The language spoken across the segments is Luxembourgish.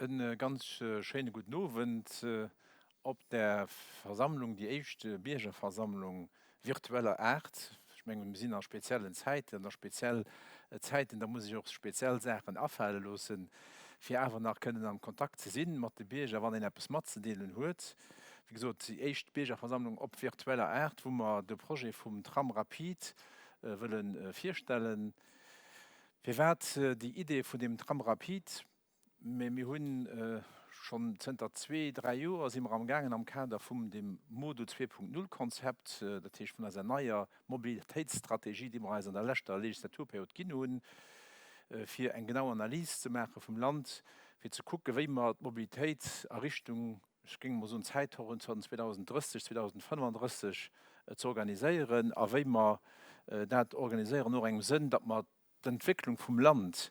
E ganz schéine gudden Owend op der Versammlung, déi éischt Biergerversammlung virtueller Aart. Ech mengen, mir sinn a speziellen Zäiten, an a speziell Zäiten, da muss ech och speziell Saachen afale loossen, fir awer nach kënnen am Kontakt ze si mat de Bierger, wann een eppes matzedeelen huet. Wéi gesot, déi éischt Biergerversammlung op virtueller Aart, wou mer de Projet vum Tram rapide wëlle virstellen. Firwat déi Idee vun deem Tram rapide? Mä mir hu schonn zënter zwee, dräi Joer si mer amgaangen am Kader vum dem Modo 2.0 Konzept, dat heescht vun eiser neier Mobilitéitsstrategie, déi mer eis an der leschter Legislaturperiod ginn hunn, fir eng genau Analys ze maache vum Land, fir ze kucke wéi mer d'Mobilitéit a Richtung, ech géing emol soen, Zäithorizont 2030, 2035 ze organiséieren a wéi mer dat organiséieren och engem Sënn, datt mer d'Entwécklung vum Land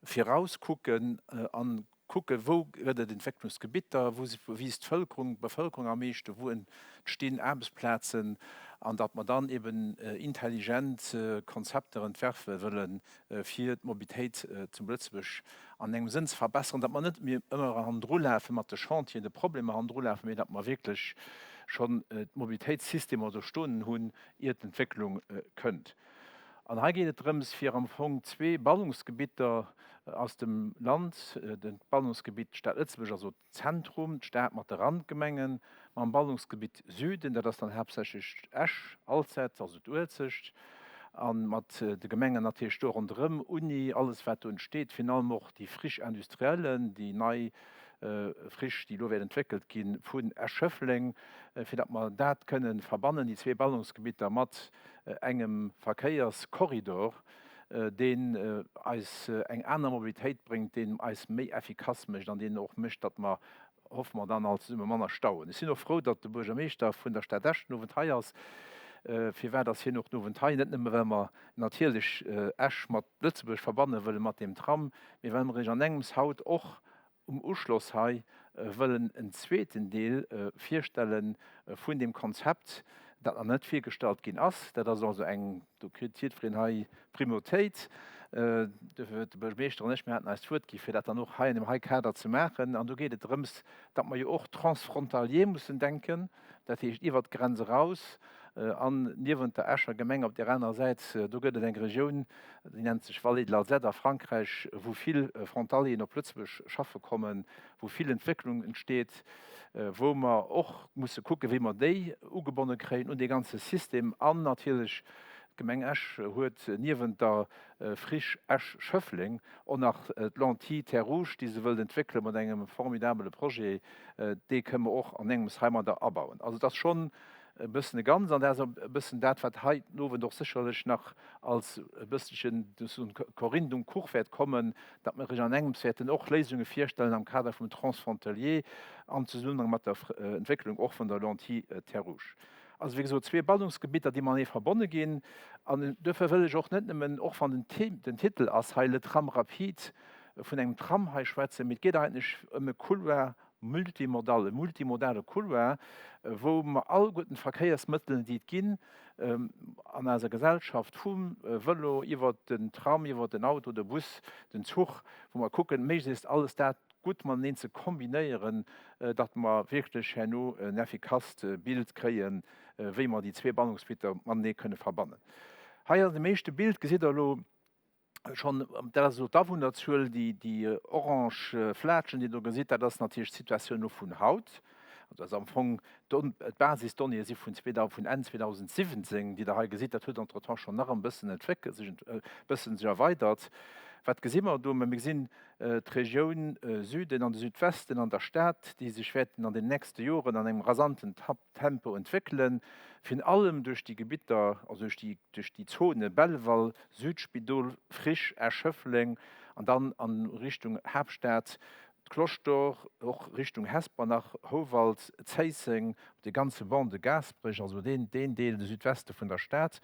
virauskucken a kucken, wou gëtt et Entwécklungsgebitter, wou wiisst d'Vëlkerung, d'Bevëlkerung am meeschten, wou entstinn Aarbechtsplazen, an datt mer dann eben intelligent Konzepter entwerfe wëllen, fir d'Mobilitéit zu Lëtzebuerg an engem Sënn ze verbesseren, datt mer net méi ëmmer hannendrulafe mat de Chantieren, de Problemer hannendrulafen, mee datt mer wierklech schonn d'Mobilitéitssystemer do stoen hunn, ier d'Entwécklung kënnt. An hei geet et drëms, fir am Fong zwee Ballungsgebitter aus dem Land, d'Ballungsgebitt Stad Lëtzebuerg, also d'Zentrum, d'Stad mat de Randgemengen, mam Ballungsgebitt Süden, dat ass dann haaptsächlech Esch, Alzette, also d'Uelzecht, a mat de Gemengen natierlech do ronderëm, Uni, alles wat do entsteet, virun allem och déi Friche industrielle, déi nei Friche, déi elo wäert entwéckelt gi vun Esch-Schëffleng, fir datt mer dat kënnen verbannen, déi zwee Ballungsgebitter mat engem Verkéierskorridor, deen eis eng aner Mobilitéit bréngt, deen eis méi effikass mécht an deen och mécht, datt mer, hoffe mer dann all zesumme, manner stauen. Ech sinn och frou, datt de Buergermeeschter vun der Stad Esch den Owend hei ass. Firwat ass hien och den Owend hei? Net nëmme well mer natierlech Esch mat Lëtzebuerg verbanne wëlle mat deem Tram, mee well mer Iech an engems haut och um Uschloss hei wëllen en zweeten Deel virstelle vun deem Konzept, dat nach net virgestallt ginn ass. Dat ass also eng, do kritt jiddwereen hei Primautéit. Duerfir huet de Buergermeeschter an ech, mir haten eis d'Wuert gi fir dat dann och hei an deem hei Kader ze maachen. An do geet et drëms, datt mer jo och transfrontalier mussen denken, dat heescht iwwert d'Grenz eraus. An niewent der Escher Gemeng op där anerer Säit, do gëtt et eng Regioun, déi nennt sech Vallée de l'Alzette a Frankräich, wou vill Frontalieren op Lëtzebuerg schaffe kommen, wou vill Entwécklung entsteet, wou mer och musse kucken, wéi mer déi ugebonne kréien un dee ganze System. An natierlech d'Gemeng Esch huet niewent der Friche Esch-Schëffleng och nach d'Lentille Terres Rouges, déi se wëllt entwéckele mat engem formidabele Projet. Dee kënne mer och an engems heimadder abauen. Also et ass schonn e bëssen e Ganz, an dat ass e bëssen dat, wat hei den Owend och sécherlech nach als e bësselchen Korint um Kuch wäert kommen, datt mer Iech an engems wäerten och Léisunge virstellen am Kader vum Transfrontalier am Zesummenhang mat der Entwécklung och vun der Lentille Terres Rouges. Also, wéi gesot, zwee Ballungsgebitter, déi matenee verbonne ginn. An duerfir wëll ech och net nëmmen, och wann den den Titel ass hei Le tram rapide, vun engem Tram hei schwätzen, mee et geet eigentlech ëm e Couloir multimodal, e multimodale Couloir, wou mer alleguerten d'Verkéiersmëttelen, déi et ginn an eiser Gesellschaft, vum Vëlo iwwert den Tram, iwwert den Auto, de Bus, den Zuch, wou mer kucken, méiglechst alles dat gutt mateneen ze kombinéieren, datt mer wierklech herno en effikasst Bild kréien, wéi mer déi zwee Bannungsgebitter matenee kënne verbannen. Hei an dem éischte Bild gesitt Der elo schonn, dat ass elo d'Awunnerzuel, déi, déi orange Flaatschen, déi Der do gesitt, dat ass natierlech d'Situatioun elo vun haut. Also dat ass am Fong d'Basisdonnéeë si vun vun Enn 2017, déi Der hei gesitt. Dat huet entretemps schonn nach e bëssen entwéckelt, sech e bëssen sech erweidert. Wat gesi mer do? Mä mir gesinn d'Regioun Süden an de Südwesten an der Stad, déi sech wäerten an den nächste Joren an engem rasanten Tempo entwéckelen, virun allem duerch déi Gebitter, also duerch déi, duerch déi Zone Belval, Südspidol, Friche, Esch-Schëffleng an dann a Richtung Haaptstad, d'Cloche d'Or, och Richtung Hesper nach, Houwald, Zéisseng, de ganze Ban de Gaasperech, also deen, deen Deel, de Südweste vun der Stad.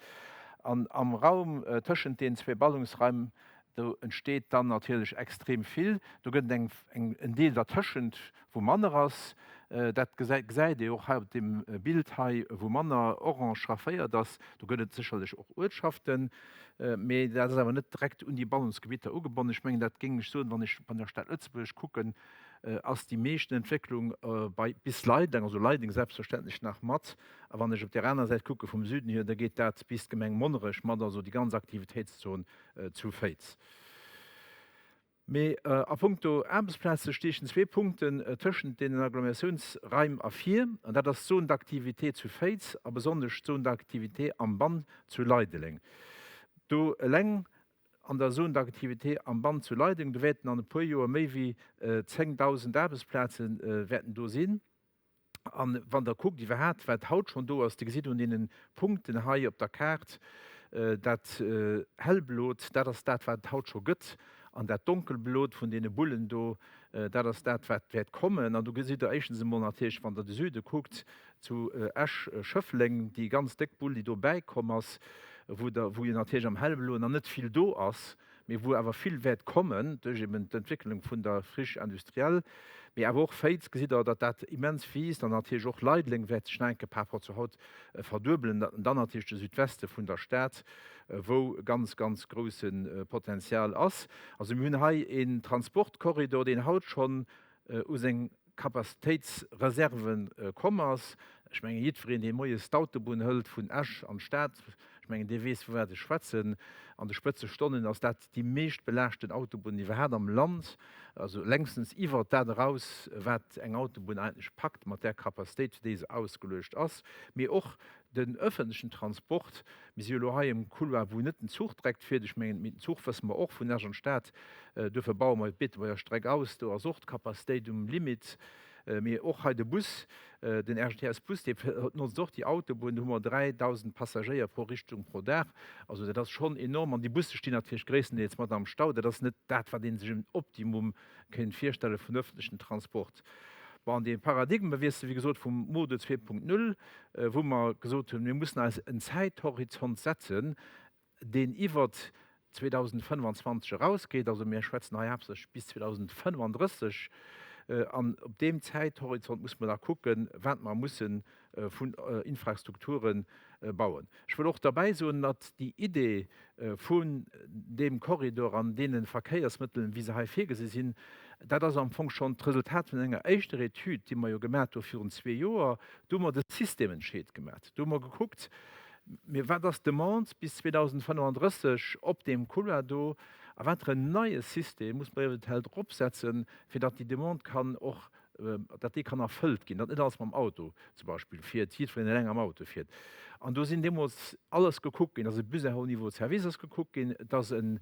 An am Raum tëschent deenen zwee Ballungsraim Do entsteet dann natierlech extrem vill. Do gëtt et eng, eng, en Deel dertëschent, wou manner ass. Dat gesäit ee och hei op deem Bild hei, wou manner orange schrafféiert ass. Do gëtt et sécherlech och Uertschaften, mee dat ass awer net direkt un déi Ballungsgebitter ugebonnen. Ech mengen, dat géing ech soen, wann ech bei der Stad Lëtzebuerg kucken, ass déi meeschten Entwécklung bei bis Leideng, also Leideng selbstverständlech nach mat. A wann ech op där aner Säit kucke vum Süden hier, da geet dat bis d'Gemeng Monnerech mat, also déi ganz Aktivitéitszon zu Féiz. Mee a punkto Aarbechtsplaze stiechen zwee Punkten tëschent deenen Agglomeratiounsraim ervir, an dat ass d'Zone d'activité zu Féiz a besonnesch d'Zone d'activité am Bann zu Leideleng. Do eleng an der Zone d'activité am Bann zu Leideng, do wäerten an e puer Joer méi wéi 10.000 Aarbechtsplaze wäerten do sinn. An wann Der kuckt iwwerhaapt, wat haut schonn do ass, Dir gesitt un deene Punkten hei op der Kaart, dat hellblot, dat ass dat, wat et haut scho gëtt, an dat donkelblot vun deene Bullen do, dat ass dat, wat wäert kommen. An do gesitt Der éischtens emol natierlech, wann Der de Süde kuckt, zu Esch-Schëffleng, déi ganz déck Bull, déi do bäikomm ass, wou Der, wou jo natierlech am hellbloen nach net vill do ass, mee wou awer vill wäert kommen duerch eben d'Entwécklung vun der Friche industrielle, mee awer och Féiz, gesitt Der, datt dat immens wiisst an natierlech och Leideleng wäert sech nach eng Kéier par rapport zu haut verduebelen an dann natierlech de Südweste vun der Stad, wou ganz, ganz grousse Potenzial ass. Also mir hunn hei een Transportkorridor, deen haut schonn u seng Capacitéitsreserve komm ass. Ech mengen, jiddwereen, dee moies d'Autobunn hëlt vun Esch an d'Stad, ech mengen, dee weess, vu wat ech schwätzen. An de Spëtzestonnen ass dat déi meescht belaaschten Autobunn iwwerhaapt am Land, also längstens iwwert dat eraus, wat eng Autobunn eigentlech packt mat där Capacitéit, fir déi se ausgeluecht ass. Mee och Den öffentlechen Transport, mir si jo elo hei um Couloir, wou net den Zuch direkt fiert, ech mengen, mee den Zuch wësse mer och vun Esch an d'Stad, duerfir baue mer jo d'Beetebuerger Streck aus, do ass och d'Capacitéit um Limit. Mee och hei de Bus, den RGTS-Bus, dee notzt och déi Autobunn, do hu mer 3.000 Passagéier pro Richtung pro Dag, also dat ass schonn enorm. An déi Busse stinn natierlech gréisstendeels mat am Stau, dat ass net dat, wat ee sech um Optimum kéint virstelle vun öffentlichen Transport. Bon, an dee Paradigmewiessel, wéi gesot, vum Mode 2.0, wou mer gesot hunn, mir mussen eis en Zäithorizont setzen, deen iwwert 2025 erausgeet, also mir schwätzen hei haaptsächlech bis 2035, an op deem Zäithorizont muss mer da kucken, wat mer musse vun Infrastrukture bauen. Ech wëll och derbäi soen, datt déi Idee vun deem Korridor an deene Verkéiersmëttelen, wéi se hei virgesi sinn, dat ass am Fong schonn d'Resultat vun enger éischter Etüd, déi mer jo gemat hu virun zwee Joer. Do hu mer de Systementscheed gemat. Do hu mer gekuckt, Mee wat ass d'Demande bis 2035 op deem Couloir do a wat fir en neie System muss mer eventuell dropsetzen, fir datt déi Demande kann och datt dee kann erfëllt ginn, datt net alles mam Auto zum Beispill fiert, jiddwereen eleng am Auto fiert. An do sinn deemools alles gekuckt ginn, et ass e Bus à haut niveau de service ass gekuckt ginn, et ass en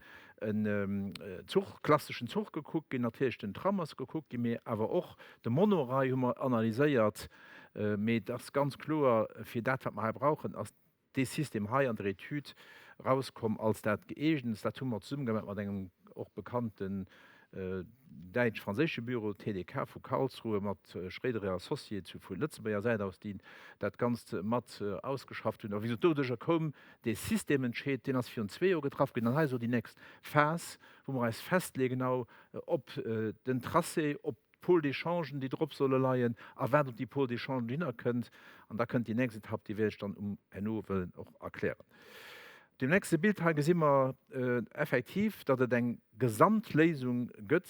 Zuch, klasseschen Zuch gekuckt ginn, natierlech den Tram ass gekuckt ginn, mee awer och de Monorail hu mer analyséiert. Mee et ass ganz kloer, fir dat wat mer hei brauchen, ass dee System hei an der Etüd erauskomm als dat gëeegentst. Dat hu mer zesumme gemaach mat engem och bekannten däitsch-franséische Büro, TDK vu Karlsruhe, mat Schréider et Associés zu vu Lëtzebuerger Säit aus, déi dat Ganzt mat ausgeschafft hunn. A wéi gesot, doduercher koum dee Systementscheed, deen ass virun zwee Joer getraff ginn. An hei ass elo déi nächst Phas, wou mer eis festleeën genau op den Tracé, op d'Pôles d'échangen, déi drop solle leien, a wat op déi Pôles d'échangen dohinner kënnt. An da kënnt déi nächst Etapp, déi wäert ech dann um herno wëllen och erklären. Op deem nächste Bild hei gesi mer effektiv, datt et eng Gesamtléisung gëtt.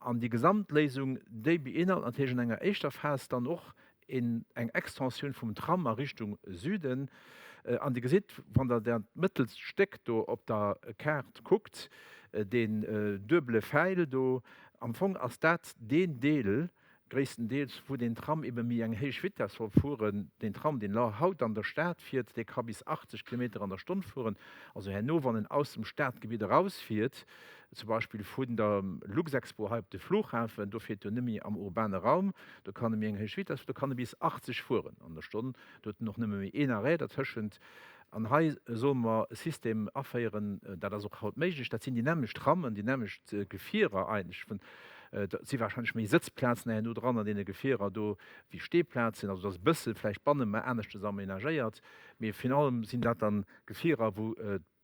An déi Gesamtléisung, déi beinhalt natierlech an enger éischter Phas dann och een eng Extensioun vum Tram a Richtung Süden. An Dir gesitt, wann Der dat mëttelst Stéck do op der Kaart kuckt, deen duebele Fäil do, am Fong ass dat deen Deel gréisstendeels, wou deen Tram ebe méi eng héich Vitess soll fueren. Deen Tram, deen elo haut an der Stad fiert, dee ka bis 80 Kilometer an der Stonn fueren. Also herno, wann en aus dem Stadgebitt erausfiert, zum Beispill vun der Luxexpo hei op de Flughafen, do fiert jo nëmme am urbane Raum, do kann e méi eng héich Vitess, do kann e bis 80 fueren an der Stonn, do huet en och nëmme méi een Arrêt dertëschent. An hei solle mer e System aféieren, dat ass och haut méiglech, dat sinn déi nämmlecht Trammen, déi nämmlecht Gefierer eigentlech, vun, et si warscheinlech méi Sëtzplazen herno dran an deene Gefierer do wéi Steeplazen, also et ass e bësse vläicht banne aneschtes amenagéiert, mee virun allem sinn dat dann Gefierer, wou.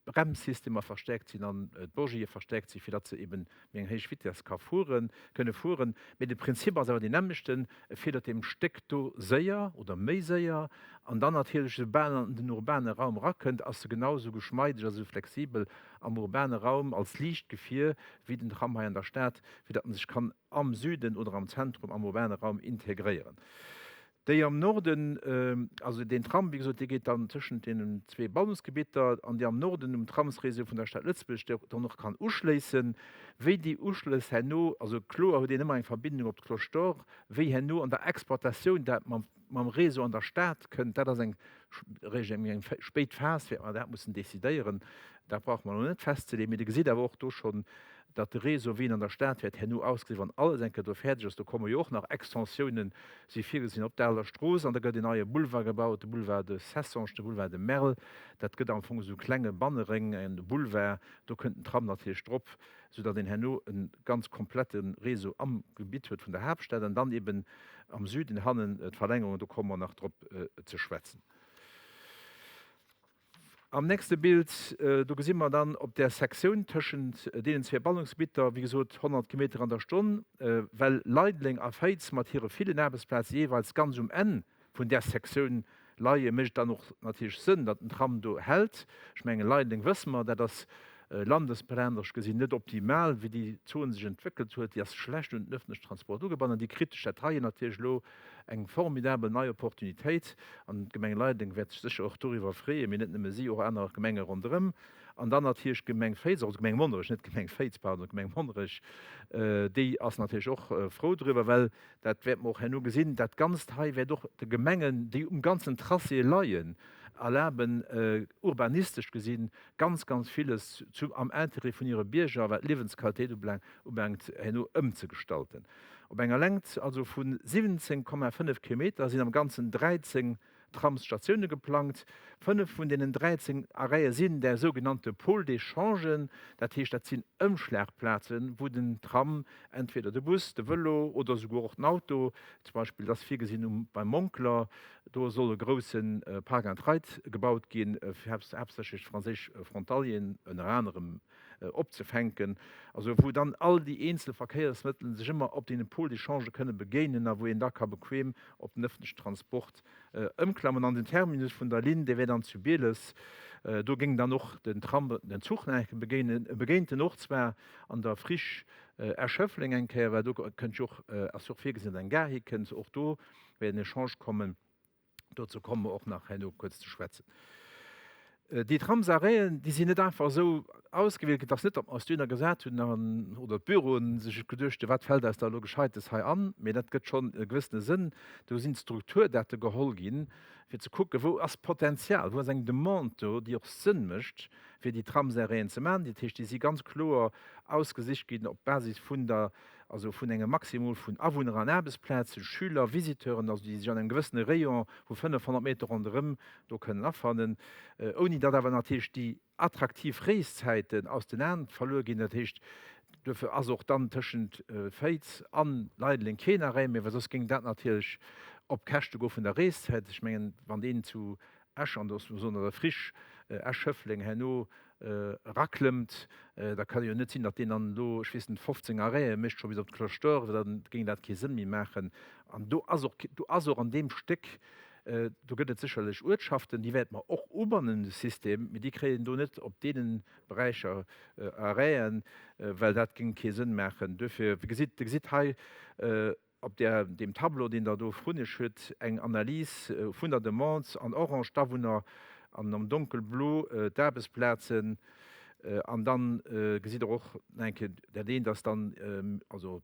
d'Bremssystemer verstäerkt sinn an d'Bogië verstäerkt sinn, fir datt se eben méi eng héich Vitess ka fueren, kënne fueren. Mee de Prinzip ass awer deen nämmlechten, e fiert op deem Stéck do séier oder méi séier an dann natierlech, esoubal en an den urbane Raum erakënnt, ass e genau esou geschmeideg a esou flexibel am urbane Raum als liicht Gefier wéi den Tram hei an der Stad, fir datt en sech kann am Süden oder am Zentrum am urbane Raum integréieren. Déi am Norden, also deen Tram, wéi gesot, dee geet dann tëschent deenen zwee Ballungsgebitter, an déi am Norden um Tramsréseau vun der Stad Lëtzebuerg dann och kann uschléissen. Wéi déi Uschlëss herno, also kloer huet een ëmmer eng Verbindung op d'Cloche d'Or, wéi herno an der Exploitatioun dat mam mam Réseau an der Stad kënnt, dat ass eng eréischt eng eng spéit Phas, wäerte mer dat mussen decidéieren. Dat brauche mer elo net festzeleeën. Mee Dir gesitt awer och do schonn, datt de Réseau, wéi en an der Stad wäert herno ausgesinn, wann alles eng Kéier do fäerdeg ass, do komme jo och nach Extensiounen, si virgesinn op der Aler Strooss, an da gëtt en neie Boulevard gebaut, de Boulevard de Cessange, de Boulevard de Merl. Dat gëtt am Fong esou e klenge Banneréng, en Boulevard, do kënnt den Tram natierlech drop, soudatt een herno e ganz komplette Réseau am Gebitt huet vun der Haaptstad an dann eben am Süden hannen d'Verlängerung, do komme mer nach drop ze schwätzen. Am nächste Bild, do gesi mer dann op där Sektioun tëschent deenen zwee Ballungsgebitter, wéi gesot 100 Kilometer an der Stonn, well Leideleng a Féiz mat hire villen Aarbechtsplaze jeeweils ganz um Enn vun där Sektioun leien, mécht et dann och natierlech Sënn, datt den Tram do hält. Ech mengen, Leideleng wësse mer, dat ass landesplaneresch gesinn net optimal, wéi déi Zon sech entwéckelt huet. Déi ass schlecht un den öffentlechen Transport ugebannen. Déi kritt duerch dat heien natierlech elo eng formidabel nei Opportunitéit. An d'Gemeng Leideleng wäert sech sécher och doriwwer freeën, mee net nëmme si, och aner Gemenge ronderëm. An dann natierlech d'Gemeng Féiz, also d'Gemeng Monnerech, net d'Gemeng Féiz, pardon, d'Gemeng Monnerech, déi ass natierlech och frou doriwwer, well dat wäerte mer och herno gesinn, dat Ganzt hei wäert och de Gemengen, déi um ganzen Tracé leien, erlaben, urbanistesch gesinn, ganz, ganz villes zu, am Intérêt vun hire Bierger, wat d'Liewensqualitéit ubelaangt, herno ëmzegestalten. Op enger Längt also vu 17,5 Kilometer sinn am Ganzen 13 Tramsstatioune geplangt. Fënnef vun deenen 13 Arrête sinn där sougenannte Pôles d'échange, dat heescht dat sinn Ëmschlagplazen, wou den Tram entweder de Bus, de Vëlo oder esouguer och den Auto, zum Beispill ass virgesinn um beim Monkler, do soll e grousse Park and Ride gebaut ginn, fir haaptsächlech d'franséisch Frontalieren ënner anerem opzefänken, also wou dann all déi eenzel Verkéiersmëttelen sech ëmmer op deene Pôles d'échange kënne begéinen a wou een da ka bequem op den ëffentlechen Transport ëmklammen. An den Terminus vun der Linn, dee wär dann zu Bieles. Do géing dann och den Tram den Zuch nach eng Kéier begéinen. E begéint en och zwar an der Friche Esch-Schëffleng eng Kéier, well do kënnt jo och, ass jo och virgesinn, datt eng Gare hikënnt. Och do wäert en Echange kommen. Dozou komme mer och nach herno kuerz ze schwätzen. Déi Tramsarrêten, déi sinn net einfach esou ausgewielt ginn. Et ass net, datt mer eis dohinner gesat hunn an, oder d'Büroen sech geduecht hunn, wat fält eis da elo Gescheites hei an? Mee dat gëtt schonn e gewëssene Sënn. Do sinn d'Strukturdate geholl ginn, fir ze kucken, wou ass Potenzial, wou ass eng Demande do, déi och Sënn mécht, fir déi Tramsarrêten ze maachen. Dat heescht, déi si ganz kloer ausgesicht ginn op Basis vun der also vun engem Maximum vun Awunner an Aarbechtsplazen, Schüler, Visiteuren, also déi sech an engem gewëssene Rayon vu 500 Meter ronderëm do kënnen afannen, ouni datt awer natierlech déi attraktiv Reeszäiten aus den Aen verluer ginn. Dat heescht, duerfir ass och dann tëschent Féiz a Leideleng keen Arrêt méi, well soss géing dat natierlech op Käschte goe vun der Reeszäit. Ech mengen, wann een zu Esch an der Friche Esch-Schëffleng herno eraklëmmt, da kann et jo net sinn, datt deen dann elo, ech weess net, 15 Arrêtë mécht scho bis op d'Cloche d'Or, well da géing dat kee Sënn méi maachen. An do ass och, do ass och an deem Stéck, do gëtt et sécherlech Uertschaften, déi wäerte mer och ubannen, de System, mee déi kréien do net op deene Beräicher Arrêten, well dat géing kee Sënn maachen. Duerfir, wéi gesitt, Dir gesitt hei, Op där, deem Tableau, deen Der do vrun Iech hutt, eng Analys vun der Demande, an orange d'Awunner an am donkelblo d'Aarbechtsplazen. An da gesitt Der och nach eng Kéier, dat eent ass dann, also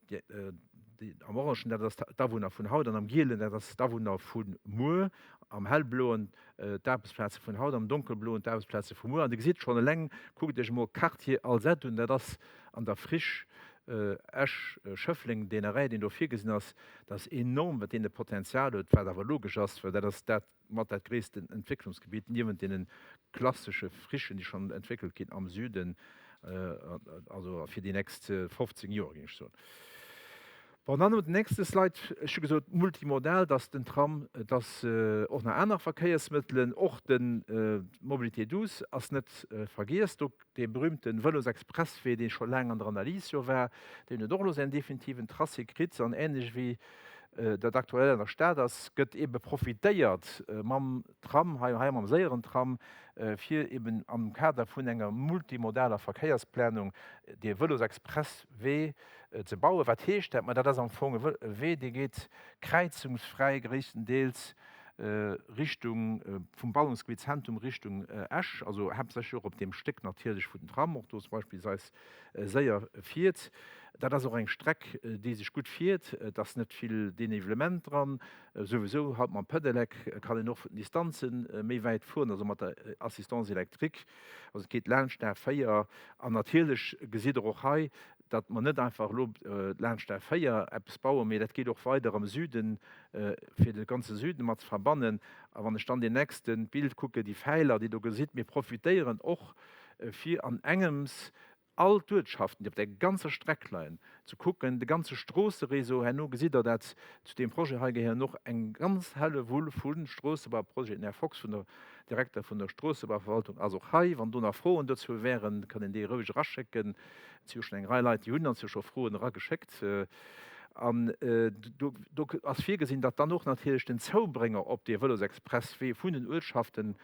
am orangen, dat ass d'Awunner vun haut, an am gielen, dat ass d'Awunner vu muer, am hellbloen d'Aarbechtsplaze vun haut, am donkelbloen d'Aarbechtsplaze vu muer. An Dir gesitt schonn eleng, kuckt Iech emol Quartier Alzette un, dat ass an der Friche Esch-Schëffleng, deen Arrêt, deen do virgesinn ass, dat ass enorm, wat deen e Potenzial huet, wat awer logesch ass, well dat ass dat mat dat gréissten Entwécklungsgebitt niewent deene klassesche Frichen, déi schonn entwéckelt ginn am Süden, also fir déi nächst 15 Joer, géing ech soen. Bon, dann den nächste Slide, ech hu gesot multimodal, dass den Tram, dass och nach aner Verkéiersmëttelen, och den d'Mobilité douce ass net vergiess. Do dee berühmte Vëlosexpresswee, dee scho laang an der Analys jo war, deen huet och elo säin definitiven Tracé kritt. An ähnlech wéi dat aktuell an der Stad ass, gëtt eebe profitéiert mam Tram, hei hei mam séieren Tram, fir eeben am Kader vun enger multimodaler Verkéiersplanung dee Vëlosexpresswee ze bauen. Wat heescht dat? Ma dat ass am Fong e Wee, dee geet kräizungsfräi gréisstendeels Richtung vum Ballungsgebitt Zentrum Richtung Esch, also haaptsächlech och op deem Stéck natierlech, wou den Tram och do zum Beispillsweis séier fiert. Dat ass och eng Streck, déi sech gutt fiert. Et ass net vill Dénivelement dran. Souwisou haut mam Pedelec kann een och vun den Distanze méi wäit fueren, also mat der Assistance électrique. Also et geet laanscht d'A4. An natierlech gesitt Der och hei, datt mer net einfach elo laanscht d'A4 eppes bauen, mee dat geet och weider am Süden, fir de ganze Süden mat ze verbannen. A wann ech dann deen nächste Bild kucke, déi Fäiler, déi do gesitt, mir profitéieren och, fir an engems all d'Uertschaften, déi op där ganzer Streck leien, ze kucken, de ganze Stroosseréseau. Herno gesitt Der dat, zu deem Projet hei gehéieren och eng ganz Hellewull vu Stroossebauprojeten. Den Här Fox vun der Direkter vun der Stroossebauverwaltung ass och hei. Wann do nach Froen dozou wären, kann een déi roueg eraschécken. Et si jo schonn eng Rei Leit, déi hunn ons jo scho Froen erageschéckt. An do ass virgesinn, datt dann och natierlech den Zoubrénger op dee Vëlosexpresswee vun den Uertschafte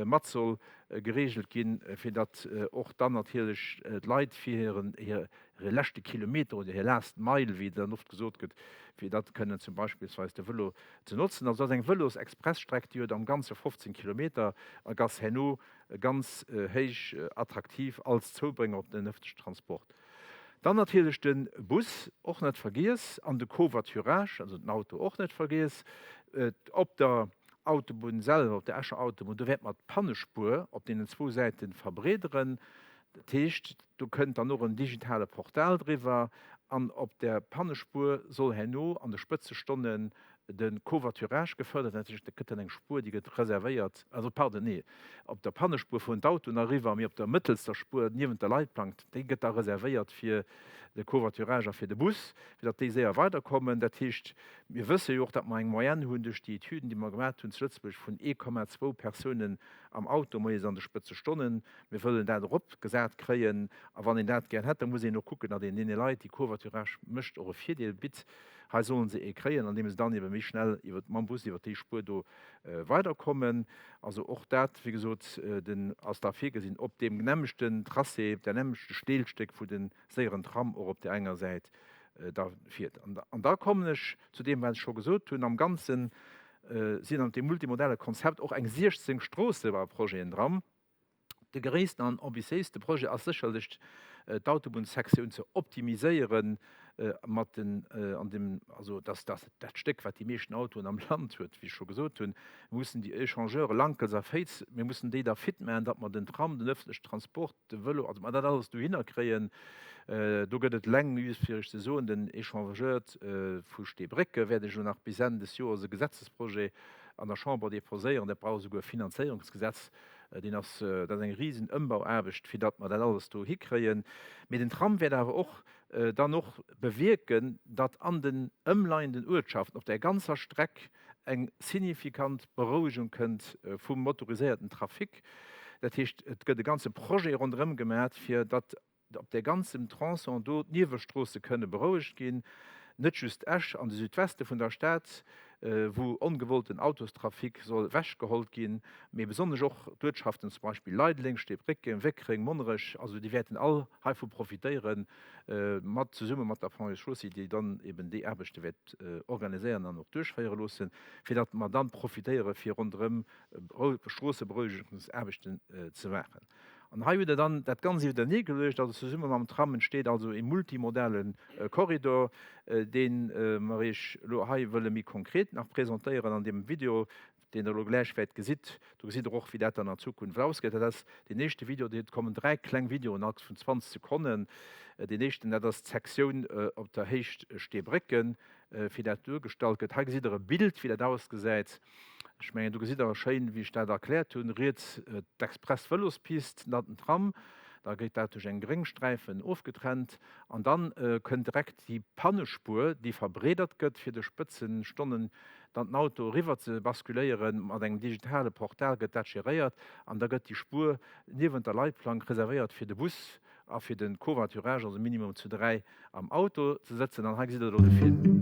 mat soll geregelt ginn, fir datt och dann natierlech d'Leit fir hiren, hire leschte Kilometer oder hir last mile, wéi et dann oft gesot gëtt, fir datt kënnen zum beispillsweis de Vëlo ze notzen. Also dat ass eng Vëlosexpressstreck, déi huet am Ganze 15 Kilometer a ass herno ganz héich attraktiv als Zoubrénger op den ëffentlechen Transport. Dann natierlech de Bus och net vergiess an de Covoiturage, also den Auto och net vergiess. Op der Autobunn selwer, op der Escher Autobunn, do wäerte mer d'Pannespuer op deenen zwou Säite verbreederen. Dat heescht, do kënnt dann och en digitale Portal driwwer an op där Pannespuer soll herno an de Spëtzestonnen de Covoiturage gefërdert, dat heescht, et gëtt dann eng Spuer, déi gëtt reservéiert, also pardon, nee, op der Pannespuer fueren d'Autoen eriwwer, mee op der mëttelster Spuer niewent der Leitplank, déi gëtt da reservéiert fir de Covoiturage a fir de Bus, fir datt déi séier weiderkommen. Dat heescht, mir wësse jo och, datt mer eng Moyenne hunn duerch déi Etüden, déi mer gemaat hunn zu Lëtzebuerg, vun 1,2 Persounen am Auto moies an de Spëtzestonnen. Mir wëllen dat eropgesat kréien. A wann een dat gär hätt, da muss een och kucken, datt een deene Leit, déi Covoiturage mécht, och e Virdeel bitt. Hei sollen se ee kréien, andeem se dann ebe méi schnell iwwer, mam Bus iwwer déi Spuer do weiderkommen. Also och dat, wéi gesot, den ass da virgesinn op deem nämmlechten Tracé, op där nämmlechte Steelstéck, wou de séieren Tram och op där enger Säit da fiert. An da kommen ech zu deem, wat ech scho gesot hunn. Am Ganze sinn an deem multimodale Konzept och eng 16 Stroossebauprojeten dran. De gréissten an ambitiéiste Projet ass sécherlech d'Autobunnssektioun ze optimiséieren mat den an dem also dass dat dat Stéck wat déi meeschten Autoen am Land huet, wéi ech scho gesot hunn. Mir mussen déi Echangeure Lankels a Féiz, mir mussen déi da fit maachen, datt mer den Tram, den öffentlechen Transport, de Vëlo, also mer dat alles dohinner kréien. Do gëtt et leng News fir Iech ze soen, den Echangeur vu Steebrécke wäert ech elo nach bis Enn des Joers e Gesetzesprojet an der Chamber deposéieren. Dat brauch esouguer e Finanzéierungsgesetz. Deen ass, dat ass eng risen Ëmbauaarbecht, fir datt mer dat alles do hikréien. Mee den Tram wäert awer och dann och bewierken, datt an den ëmleienden Uertschaften op där ganzer Streck eng signifikant Berouegung kënnt vum motoriséierten Trafic. Dat heescht, et gëtt e ganze Projet ronderëm gemat, fir datt op där ganzem Tronçon do d'Niewestroosse kënne berouegt ginn, net just Esch an de Südweste vun der Stad, wou ongewollten Autostrafic soll ewechgeholl ginn, mee besonnesch och d'Uertschaften, zum Beispill Leideleng, Steebrécken, Wéckreng, Monnerech, also déi wäerten all heivu profitéieren, mat zesumme mat der Ponts et Chaussées, déi dann eben déi Aarbechte wäert organiséieren an och duerchféiere loossen, fir datt mer dann profitéiere fir ronderëm Stroosseberouegungsaarbechten ze maachen. An hei hutt Der dann dat Ganzt iwwertenee geluecht. Also zesumme mam Tram entsteet also e multimodale Korridor, dee mer Iech elo hei wëlle méi konkret nach presentéieren an deem Video, deen Der elo gläich wäert gesitt. Do gesitt Der och, wéi dat dann an Zukunft ausgeet. Dat ass deen éischte Video. Et kommen dräi kleng Videoen, all vun 20 Sekonnen. Deen éischten, dat ass d'Sektioun op der Héicht Steebrécken, wéi dat duergestallt gëtt. Hei gesitt Der e Bild, wéi dat ausgesäit. Ech mengen, do gesitt Der schéin, wéi ech dat erkläert hunn, riets d'Express-Vëlospist, dann den Tram. Da gëtt dat duerch eng gréng Sträifen ofgetrennt an dann kënnt direkt déi Pannespuer, déi verbreedert gëtt, fir de Spëtzenstonnen dann den Auto eriwwer ze basculéieren. Mat engem digitale Portal gëtt dat geréiert an da gëtt déi Spuer niewent der Leitplank reservéiert fir de Bus a fir de Covoiturage, also minimum zu 3 am Auto ze sëtzen. An hei gesitt der elo de Film.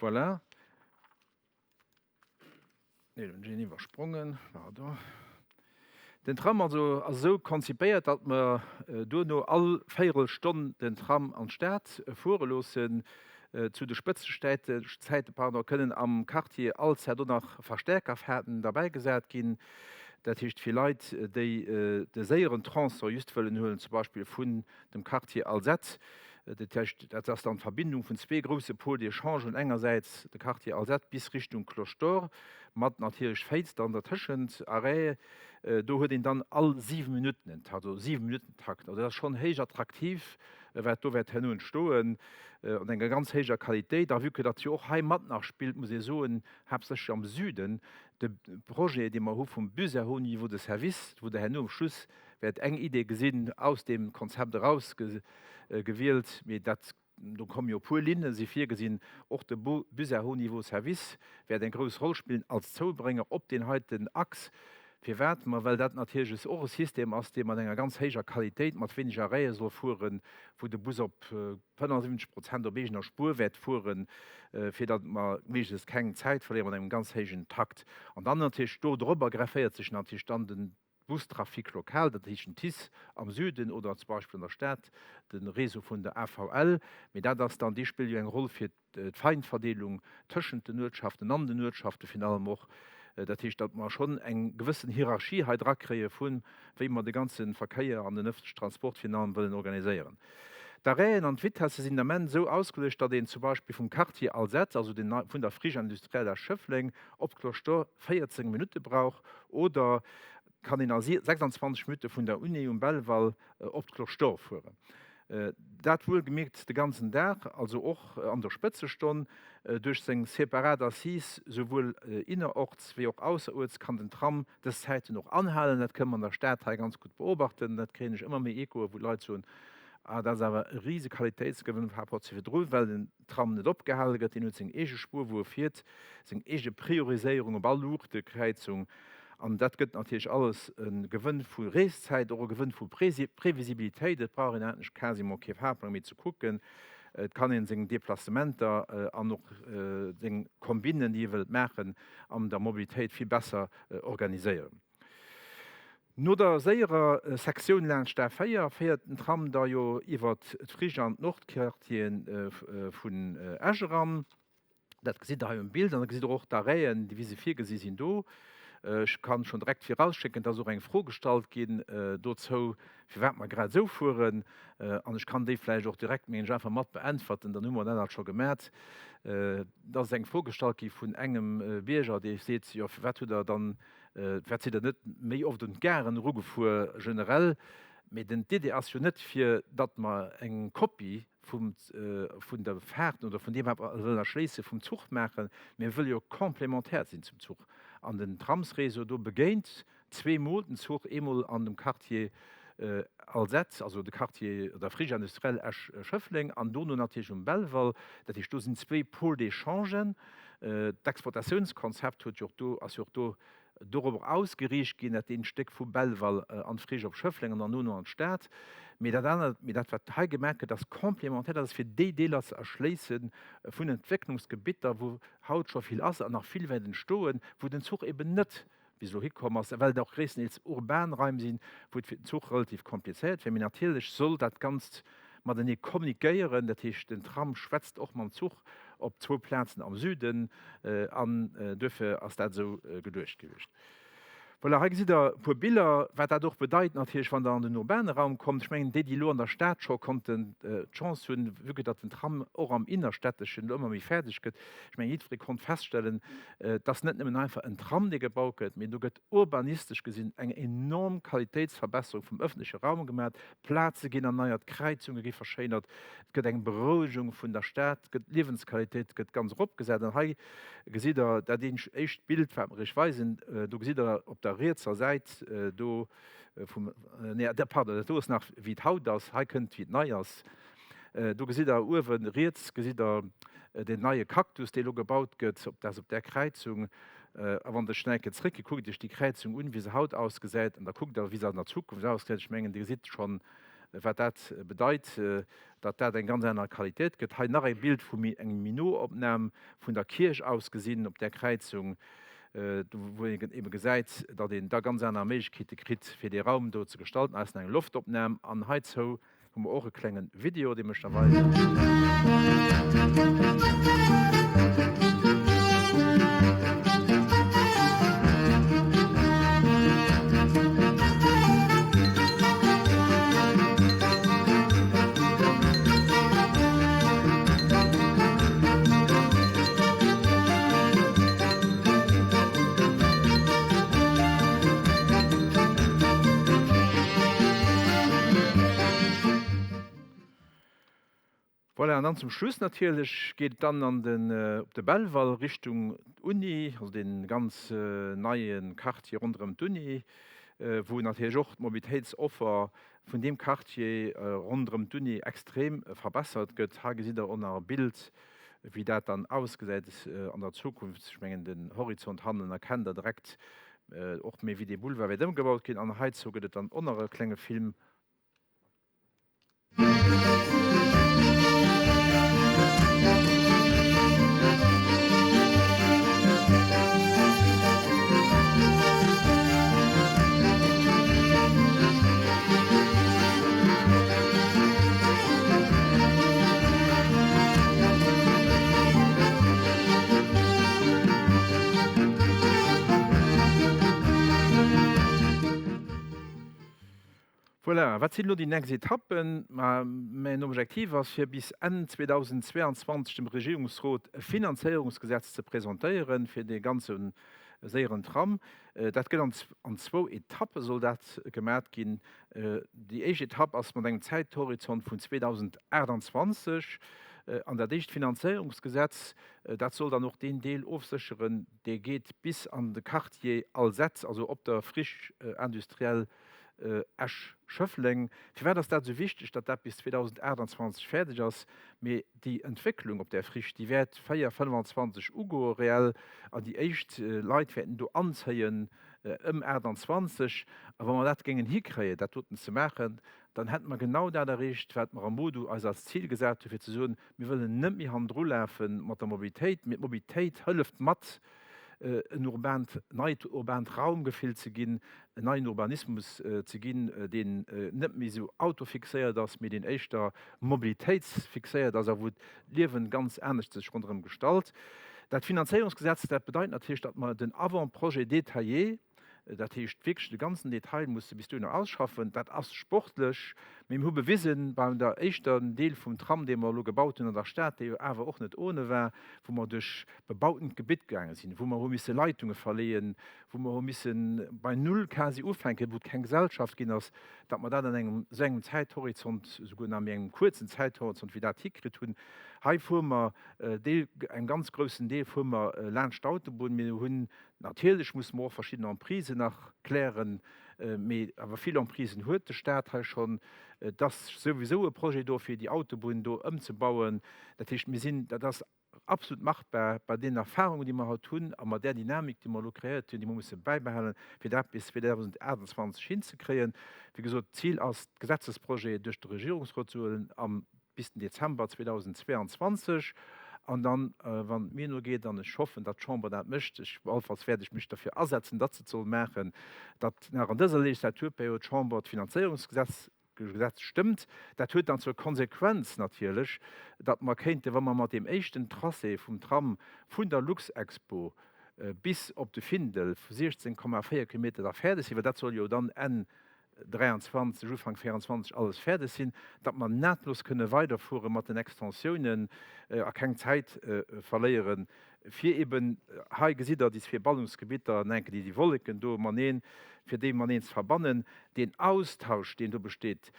Voilà. Nee, hunn ech een iwwersprongen, pardon. Den Tram also ass esou konzipéiert, datt mer duerno all Véierelstonn den Tram an d'Stad fuere loossen. Zu de Spëtzezäite pardon, kënnen am Quartier Alzette och nach Verstärkerfahrten derbäigesat ginn. Dat heescht fir Leit, déi de séieren Tronçon just wëllen huelen, zum Beispill vun dem Quartier Alzette. Dat heescht, dat ass dann d'Verbindung vun zwee grousse Pôles d'échangen, engersäits de Quartier Alzette bis Richtung Cloche d'Or, mat natierlech Féiz dann dertëschent, Arrêt. Do huet een dann all 7 Minutten en Takt, also 7 Minutten Takt. Also dat ass schonn héich attraktiv, wat do wäert herno entstoen, an enger ganz héijer Qualitéit. A vue que datt jo och hei mat nach spillt, muss ee soen, haaptsächlech am Süden, de Projet, dee mer hu vum Bus à haut niveau de service, wou Der herno um Schluss wäert eng Idee gesinn, aus deem Konzept eraus gewielt, mee dat, do komme jo e puer Linne si virgesinn, och de Bus à haut niveau service wäert eng grouss Roll spillen als Zoubrénger op deen heiten Achs. Firwat? Ma well dat natierlech och e System ass, dee mat enger ganz héijer Qualitéit, mat wéineg Arrêtë soll fueren, wou de Bus op 75 Prozent op eegener Spuer wäert fueren, fir datt mer méiglechst keng Zäit verléieren, mat engem ganz héijen Takt. An dann natierlech do dorobber grefféiert sech natierlech dann den Bustrafic local, dat heescht den TICE am Süden oder zum Beispill an der Stad de Réseau vun der AVL. Mee dat ass dann, dee spillt jo eng Roll fir d'Feinverdeelung tëschent den Uertschaften, an den Uertschafte virun allem och. Dat heescht, datt mer schonn eng gewëssen Hierarchie hei drakréie vu wéi mer de ganze Verkéier an den ëffentlechen Transport virun allem wëllen organiséieren. D'Arrêten an d'Vitesse sinn den Ament esou ausgeluecht, datt een zum Beispill vum Quartier Alzette, also den vun der Friche industrielle a Schëffleng, op d'Cloche d'Or 14 Minutte brauch oder kann een a 26 Minutte vun der Uni um Belval op d'Cloche d'Or fueren. Dat wuelgemierkt de ganzen Dag, also och an der Spëtzestonn. Duerch seng separat Assise souwuel innerorts wéi och ausseruerts kann den Tram dës Zäiten och anhalen. Dat kënne mer an der Stad hei ganz gutt beobachten. Dat kréien ech ëmmer méi Echoe wou d'Leit soen, Ah, dat ass awer e rise Qualitéitsgewënn par rapport zu virdru, well den Tram net opgehale gëtt, deen huet seng eege Spuer, wou e fiert, seng eege Prioriséierung op all Luuchtekräizung. An dat gëtt natierlech alles e Gewënn vu Reeszäit, och e Gewënn vu Previsibilitéit. Et brauch een eigentlech quasiment kee Fahrplang méi ze kucken. Et kann ee seng Deplacementer an och seng Combinen, déi ee wëllt maachen, an der Mobilitéit vill besser organiséieren. No der séierer Sektioun laanscht d'A4 féiert den Tram da jo iwwer d'Friche an d'Nordquartiere vun Esch eran. Dat gesitt der hei um Bild an da gesitt der och d'Arrêten, déi wéi se virgesi sinn do. Ech kann schonn direkt virausschécken, et ass och eng Fro gestallt ginn dozou, firwat mer grad esou fueren. An ech kann déi vläicht och direkt, mengen ech, einfach mat beäntwerten, dann hu mer dat alt scho gemat. Et ass eng Fro gestallt gi vun engem Bierger, dee seet, jo firwat hutt der dann Firwat sidd Der net méi oft un d'Garen erugefuer generell? Mee den d'Idee ass jo net, fir datt mer eng Kopie vum, vun der Fahrten oder vun deem, wat mer wëllen erschléisse vum Zuch maachen. Mir wëlle jo complémentaire sinn zum Zuch. An den Tramsréseau do begéint zweemol den Zuch, eemol an dem Quartier Alzette, also de Quartier der Friche industrielle Esch-Schëffleng, an dono natierlech um Belval. Dat heescht, do sinn zwéi Pôles d'échangen. D'Exploitatiounskonzept huet jo och do, ass jo och do dorobber ausgeriicht ginn, dat eent Stéck vu Belval an d'Friche op Schëffleng an dann dono an d'Stad. Mee dat anert, mee dat wat hei gemaach gëtt, ass complémentaire, dat ass fir déi Deeler ze erschléisse vun Entwécklungsgebitter, wou haut scho vill ass an nach vill wäert entstoen, wou den Zuch eben net bis elo hikomm ass, well et och gréisstendeels urban Raim sinn, wou et fir den Zuch relativ komplizéiert wär. Mee natierlech soll dat Ganzt matenee kommunikéieren, dat heescht den Tram schwätzt och mam Zuch op zwou Plazen am Süden an duerfir ass dat esou geduecht gewiescht. Voilà, hei gesitt Der e puer Biller, wat dat och bedeit natierlech, wann Der an den urbane Raum kommt. Ech mengen, déi, déi elo an der Stad scho konnten d'Chance hunn, vue que datt den Tram och am Innerstädteschen elo ëmmer méi fäerdeg gëtt, ech mengen, jiddweree konnt feststellen, et ass net nëmmen einfach en Tram, dee gebaut gëtt, mee do gëtt urbanistesch gesinn eng enorm Qualitéitsverbesserung vum öffentleche Raum gemaach, Plaze ginn erneiert, Kräizunge gi verschéinert, et gëtt eng Berouegung vun der Stad, gëtt d'Liewensqualitéit gëtt ganz eropgesat. An hei gesitt Der dat éischt Bild, wat mer Iech weisen. Do gesitt Der op der rietser Säit do vum, nee, pardon, dat do ass nach wéi et haut ass, hei kënnt wéi et nei ass. Do gesitt Der uewe riets gesitt Der deen neie Cactus, dee lo gebaut gëtt, op dat op där Kräizung. A wann Der schnell eng Kéier zréckgeet, kuckt Iech déi Kräizung un, wéi se haut ausgesäit, an da kuckt Der, wéi se an der Zukunft ausgesäit. Ech mengen, Dir gesitt schonn, wat dat bedeit, datt dat eng ganz aner Qualitéit gëtt. Hei nach e Bild vu engem méi no Opnam vun der Kierch aus gesinn op där Kräizung, do wou een ebe gesäit, datt een da ganz aner Méiglechkeete kritt, fir dee Raum do ze gestalten. Hei ass nach eng Loftopnam an heizou hu mer och e klenge Video, dee mech da weisen. Voilà, an dann zum Schluss natierlech geet et dann an den, op de Belval Richtung Uni, also dee ganz neie Quartier ronderëm d'Uni, wou natierlech och d'Mobilitéitsoffer vun deem Quartier ronderëm d'Uni extrem verbessert gëtt. Hei gesitt Der och nach e Bild, wéi dat dann ausgesäit an der Zukunft. Ech mengen, den Horizont hannen erkennt Der direkt och méi, wéi dee Boulevard wäert ëmgebaut ginn. An heizou gëtt et dann och nach e klenge Film. Voilà, wat sinn elo déi nächst Etappen? Ma mäin Objektiv ass, fir bis Enn 2022 dem Regierungsrot e Finanzéierungsgesetz ze presentéieren fir dee ganze séieren Tram. Dat gëtt an zwou Etappe soll dat gemat ginn. Déi éischt Etapp ass mat engem Zäithorizont vun 2028. An dat éischt Finanzéierungsgesetz, dat soll dann och deen Deel ofsécheren, dee geet bis an de Quartier Alzette, also op der Friche industrielle Esch-Schëffleng. Firwat ass dat esou wichteg, datt dat bis 2028 fäerdeg ass? Mee déi Entwécklung op där Friche, déi wäert 4, 25 ugoe reell, an déi éischt Leit wäerten do anzéien ëm 28. A wa mer dat géingen hikréien, dat doten ze maachen, dann hätte mer genau dat erreecht, wat mer am MoDu eis als Zil gesat hu fir ze soen, Mir wëllen net méi hannendru lafe mat der Mobilitéit, mee d'Mobilitéit hëlleft mat, en urbaant, neit urbaant Raumgefill ze ginn, en neien Urbanismus ze ginn, deen net méi esou autofixéiert ass, mee deen éischter mobilitéitsfixéiert ass a wou d'Liewen ganz anescht sech ronderëm gestalt. Dat Finanzéierungsgesetz, dat bedeit natierlech, datt mer den Avant-projet détaillé, Dat heescht wierklech de ganzen Detail musse bis dohinner ausschaffen. Dat ass sportlech, mee mir hu bewisen bei der éischter Deel vum Tram, dee mer elo gebaut hunn an der Stad, dee jo awer och net ohne war, wou mer duerch bebautent Gebitt gaange sinn, wou mer hu misse Leitunge verleeën, wou mer hu misse bei Null quasi ufänken, wou et keng Gesellschaft ginn ass, datt mer dat an engem esou engem Zäithorizont, esouguer nach méi engem kuerzen Zäithorizont wéi dat hikritt hunn. Hei fuere mer Deel, engem ganz groussen Deel fuere mer laanscht d'Autobunn. Mir hunn Natierlech musse mer och verschidden Emprisen nach klären, mee awer vill Emprisen huet de Stat hei schonn. Et ass souwisou e Projet do, fir déi Autobunn do ëmzebauen. Dat heescht, mir sinn, dat ass absolut machbar bei deenen Erfahrungen, déi mer haut hunn a mat där Dynamik, déi mer elo kreéiert hunn, déi mer musse bäibehalen, fir dat bis 2028 hinzekréien. Wéi gesot, d'Zil ass, d'Gesetzesprojet duerch de Regierungsrot ze huelen am bis den Dezember 2022, an dann, wann et mir no geet, an ech hoffen, datt d'Chamber dat mécht, ech, allenfalls wäert ech mech derfir asetzen, datt se et soll maachen, datt nach an dëser Legislaturperiod d'Chamber d'Finanzéierungsgesetz Gesetz stëmmt. Dat huet dann zur Konsequenz natierlech, datt mer kéinten, wa mer mat deem éischten Tracé vum Tram vun der Luxexpo. bis op de Findel vu 16,4 Kilometer da fäerdeg sinn, well dat soll jo dann Enn 23, Ufank 24 alles fäerdeg sinn, datt mer nahtlos kënne weiderfuere mat den Extensiounen a keng Zäit verléieren, fir eben, hei gesitt Der déi zwee Ballungsgebitter, enke déi déi Wolleken do maneen, fir déi maneen ze verbannen, deen Austausch, deen do besteet.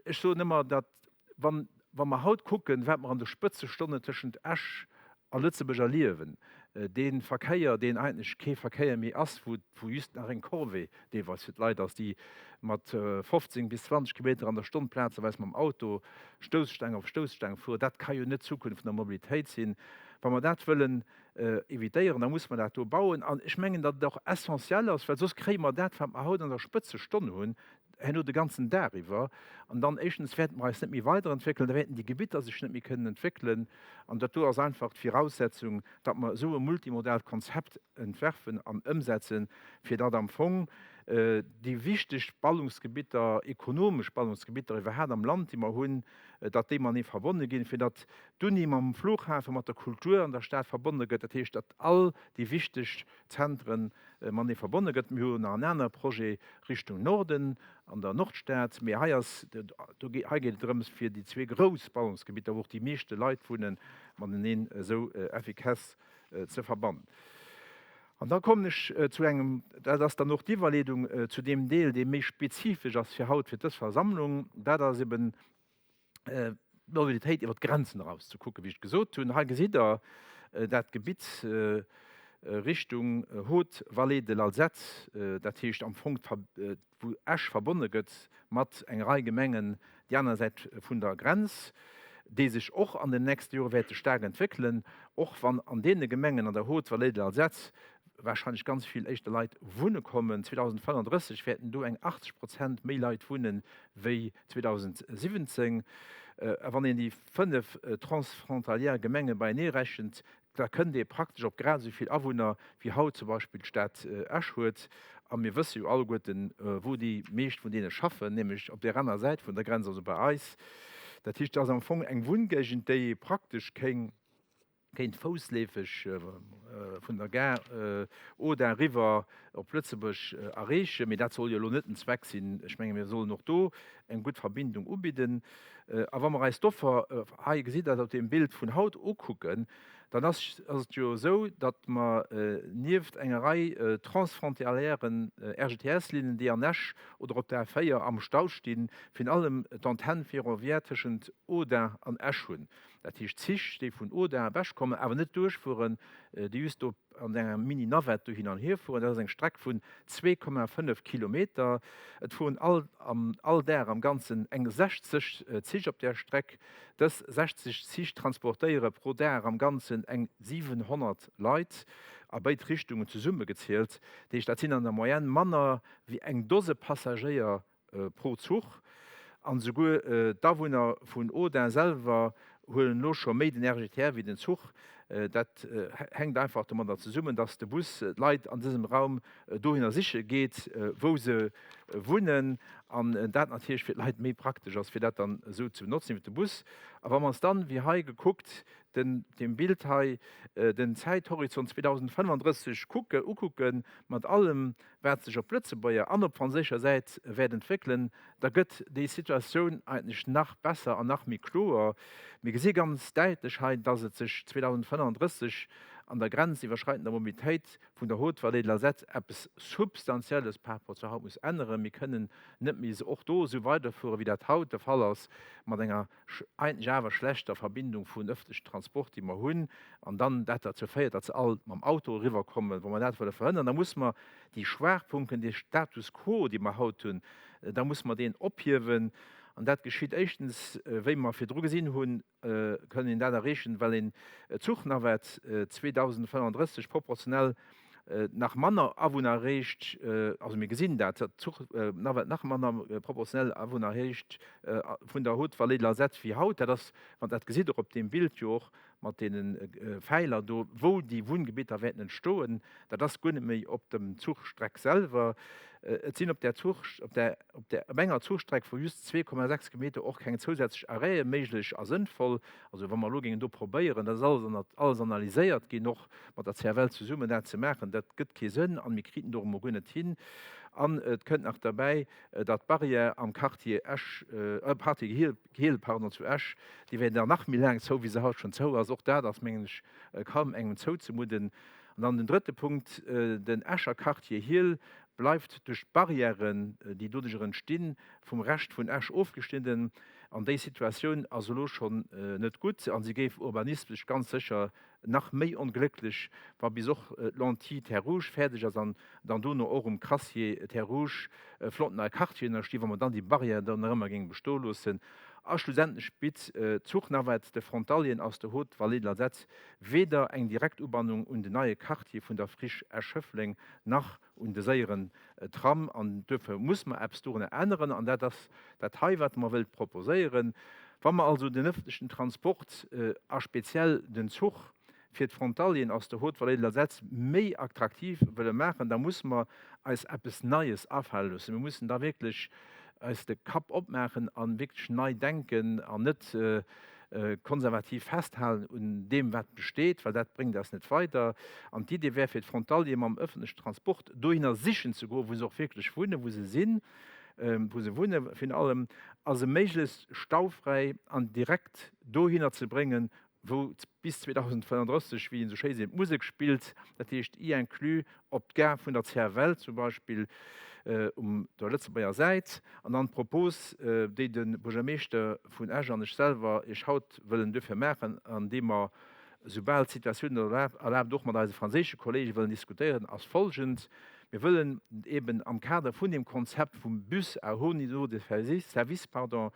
Ech soen ëmmer, datt wann, wa mer haut kucken, wat mer an de Spëtzestonnen tëschent Esch a Lëtzebuerg erliewen, dee Verkéier, deen eigentlech kee Verkéier méi ass, wou, wou just nach eng Corvée deelweis fir d'Leit ass, déi mat 15 bis 20 Kilometer an der Stonn plazeweis mam Auto Stousstaang op Stousstaang fueren, dat ka jo net d'Zukunft vun der Mobilitéit sinn. Wa mer dat wëllen evitéieren, da muss mer dat do bauen. An ech mengen, datt et och essentiell ass, well soss kréie mer dat, wat mer haut an der Spëtzestonn hunn, herno de ganzen Dag iwwer. An dann éischtens wäerte mer eis net méi weiderentwéckelen, da wäerten déi Gebitter sech net méi kënnen entwéckelen. An dat do ass einfach d'Viraussetzung, datt mer esou e multimodaalt Konzept entwerfen an ëmsetzen, fir datt am Fong déi wichteg Ballungsgebitter, ekonomesch Ballungsgebitter iwwerhaapt am Land, déi mer hunn, datt déi matenee verbonne ginn, fir datt d'Uni mam Flughafen, mat der Kultur an der Stad verbonne gëtt, dat heescht, datt all déi wichteg Zentren matenee verbonne gëtt. Mir hunn nach en anere Projet Richtung Norden, an der Nordstad, mee hei ass, do, hei geet et drëms, fir déi zwee grouss Ballungsgebitter, wou och déi meeschte Leit wunnen, mateneen esou efficace ze verbannen. An da kommen ech zu engem, dat ass dann och d'Iwwerleedung zu deem Deel, dee méi spezifesch ass fir haut, fir dës Versammlung, dat ass eben d'Mobilitéit iwwer d'Grenzen eraus ze kucken, wéi ech gesot hunn. Hei gesitt Der dat Gebitt Richtung Haute Vallée de l'Alzette, dat heescht am Fong wou Esch verbonne gëtt mat enger Rei Gemengen déi aner Säit vun der Grenz, déi sech och an den nächste Jore wäerte staark entwéckelen, och wann an deene Gemengen an der Haute Vallée de l'Alzette wahrscheinlech ganz vill éischter Leit wunne kommen. 2035 wäerten do eng 80 Prozent méi Leit wunnen, wéi 2017. A wann een déi 5 transfrontalière Gemenge beienee rechent, da kënnt ee praktesch op grad esou vill Awunner, wéi haut zum Beispill d'Stad Esch huet. A mir wësse jo alleguerten, wou déi meescht vun deene schaffen, nämlech op där anerer Säit vun der Grenz, also bei eis. Dat heescht, et ass am Fong eng Wunngéigend, déi ee praktesch kéng, kéint foussleefeg vun der Gare oder eriwwer op Lëtzebuerg erreechen. Mee dat soll jo elo net den Zweck sinn. Ech menge mir sollen och do eng gutt Verbindung ubidden. A wa mer eis d'Offer, hei gesitt Der dat op deem Bild vun haut, ukucken, dann ass et jo esou, datt mer nieft enger Rei transfrontalièren RGTS-Linnen, déi an Esch oder op der A4 am Stau stinn, virun allem d'Antenne ferroviaire tëschent Audun an Esch hunn. Dat heescht Zich, déi vun Audun op Esch kommen, awer net duerchfueren, déi just do an enger Mini-Navette do hin an hier fueren. Dat ass eng Streck vun 2,5 Kilometer. Et fueren all all Dag am Ganzen eng 60 Zich op där Streck. Dës 60 Zich transportéiere pro Dag am Ganzen eng 700 Leit a béid Richtungen zesummegezielt. Dat heescht, dat sinn an der Moyenne manner wéi eng Dose Passagéier pro Zuch. An esouguer d'Awunner vun Audun selwer huelen elo scho méi den RGTR wéi den Zuch. Dat hänkt einfach domadder zesummen, datt de Bus d'Leit an dësem Raum dohinner siche geet, wou se wunnen. An dat natierlech fir d'Leit méi praktesch ass, fir dat dann esou ze benotzen iwwer de Bus. A wa mer ons dann, wéi hei gekuckt, den dem Bild hei, den Zäithorizont 2035 kucke ukucken, mat allem, wat sech op Lëtzebuerger an op franséischer Säit wäert entwéckelen, da gëtt déi Situatioun eigentlech nach besser an nach méi kloer. Mir gesi ganz däitlech hei, dass et sech 2035 an der grenziwwerschreitender Mobilitéit vun der Haute Vallée de l'Alzette eppes Substantielles par rapport zu haut muss änneren. Mir kënnen net méi och do esou weiderfueren, wéi dat haut de Fall ass, mat enger eigentlech awer schlechter Verbindung vun ëffentlechen Transport, déi mer hunn, an dann dat derzou féiert, datt se all mam Auto eriwwerkommen, wa mer dat wëlle verhënnern, da muss mer déi Schwaachpunkten, dee Status quo, dee mer haut hunn, da muss mer deen ophiewen. An dat geschitt éischtens, wéi mer virdru gesinn hunn, kënnen een dat erreechen, well een Zuchnavette 2035 proportionell nach manner Awunner erreecht, also mir gesinn dat, datt d'Zuchnavette nach manner proportionell Awunner erreecht vun der Haute Vallée de l'Alzette wéi haut. Dat ass, wann dat gesitt Der op deem Bild jo och. mat deene Fäiler do, wou déi Wunngebitter wäerten entstoen. Dat ass guer net méi op dem Zuchstreck selwer. Et sinn op där Zuch, op där, op där, op enger Zuchstreck vu just 2,6 Kilometer och keng zousätzlech Arrêtë méiglech a sënnvoll. Also wa mer elo géingen do probéieren, dat ass alles, alles analyséiert ginn, och mat der CFL zesummen dat ze maachen, dat gëtt kee Sënn an mir kriten do och emol guer net hin. An et kënnt nach derbäi, datt d'Barrière am Quartier Esch, äh, Quartier Gehiel, Gehel, pardon, zu Esch, déi wär dann nach méi laang zou, wéi se haut schonn zou ass. Och dat ass, mengen ech, kaum engem zouzemudden. An dann den drëtte Punkt, Den Escher Quartier Hiel bleift duerch d'Barrièren, déi doduercher entstinn, vum Rescht vun Esch ofgeschnidden. An déi Situatioun ass elo schonn net gutt a si géif urbanistesch ganz sécher nach méi onglécklech, wa bis och d'Lentille Terres Rouges fäerdeg ass an dann dono och um Crassier Terres Rouges flott nei Quartieren entstinn, wa mer dann déi Barrière do nach ëmmer géinge bestoe loossen. A schlussendlech bitt d'Zuchnavette de Frontalieren aus der Haute Vallée de l'Alzette weder eng direkt Ubannung un den neie Quartier vun der Friche Esch-Schëffleng nach un de séieren Tram. An duerfir muss mer eppes dorunner änneren, an dat ass dat hei, wat mer wëllt proposéieren. Wa mer also den öffentlichen Transport a speziell den Zuch fir d'Frontalieren aus der Haute Vallée de l'Alzette méi attraktiv wëlle maachen, da muss mer eis eppes Neies afale loossen. Mir mussen da wierklech eis de Kapp opmaachen a wierklech nei denken an net konservativ festhalen un deem, wat besteet, well dat bréngt eis net weider. An d'Idee wär, fir d'Frontaliere mam öffentlichen Transport dohinner sichen ze goen, wou se och wierklech wunnen, wou se sinn, wou se wunne virun allem, a se méiglechst staufräi an direkt dohinner ze bréngen, wou bis 2035, wéi een esou schéi seet, d'Musek spillt, dat heescht y inclus op d'Gare vun der CFL zum Beispill um der Lëtzebuerger Säit. An dann d'Propos, déi de Buergermeeschter vun Esch an ech selwer Iech haut wëllen duerfir maachen, an déi mer, soubal d'Situatioun et erlaabt, och mat eise franséische Kollege wëllen diskutéieren, ass folgend, Mir wëllen eben am Kader vun deem Konzept vum Bus à haut niveau de service, pardon,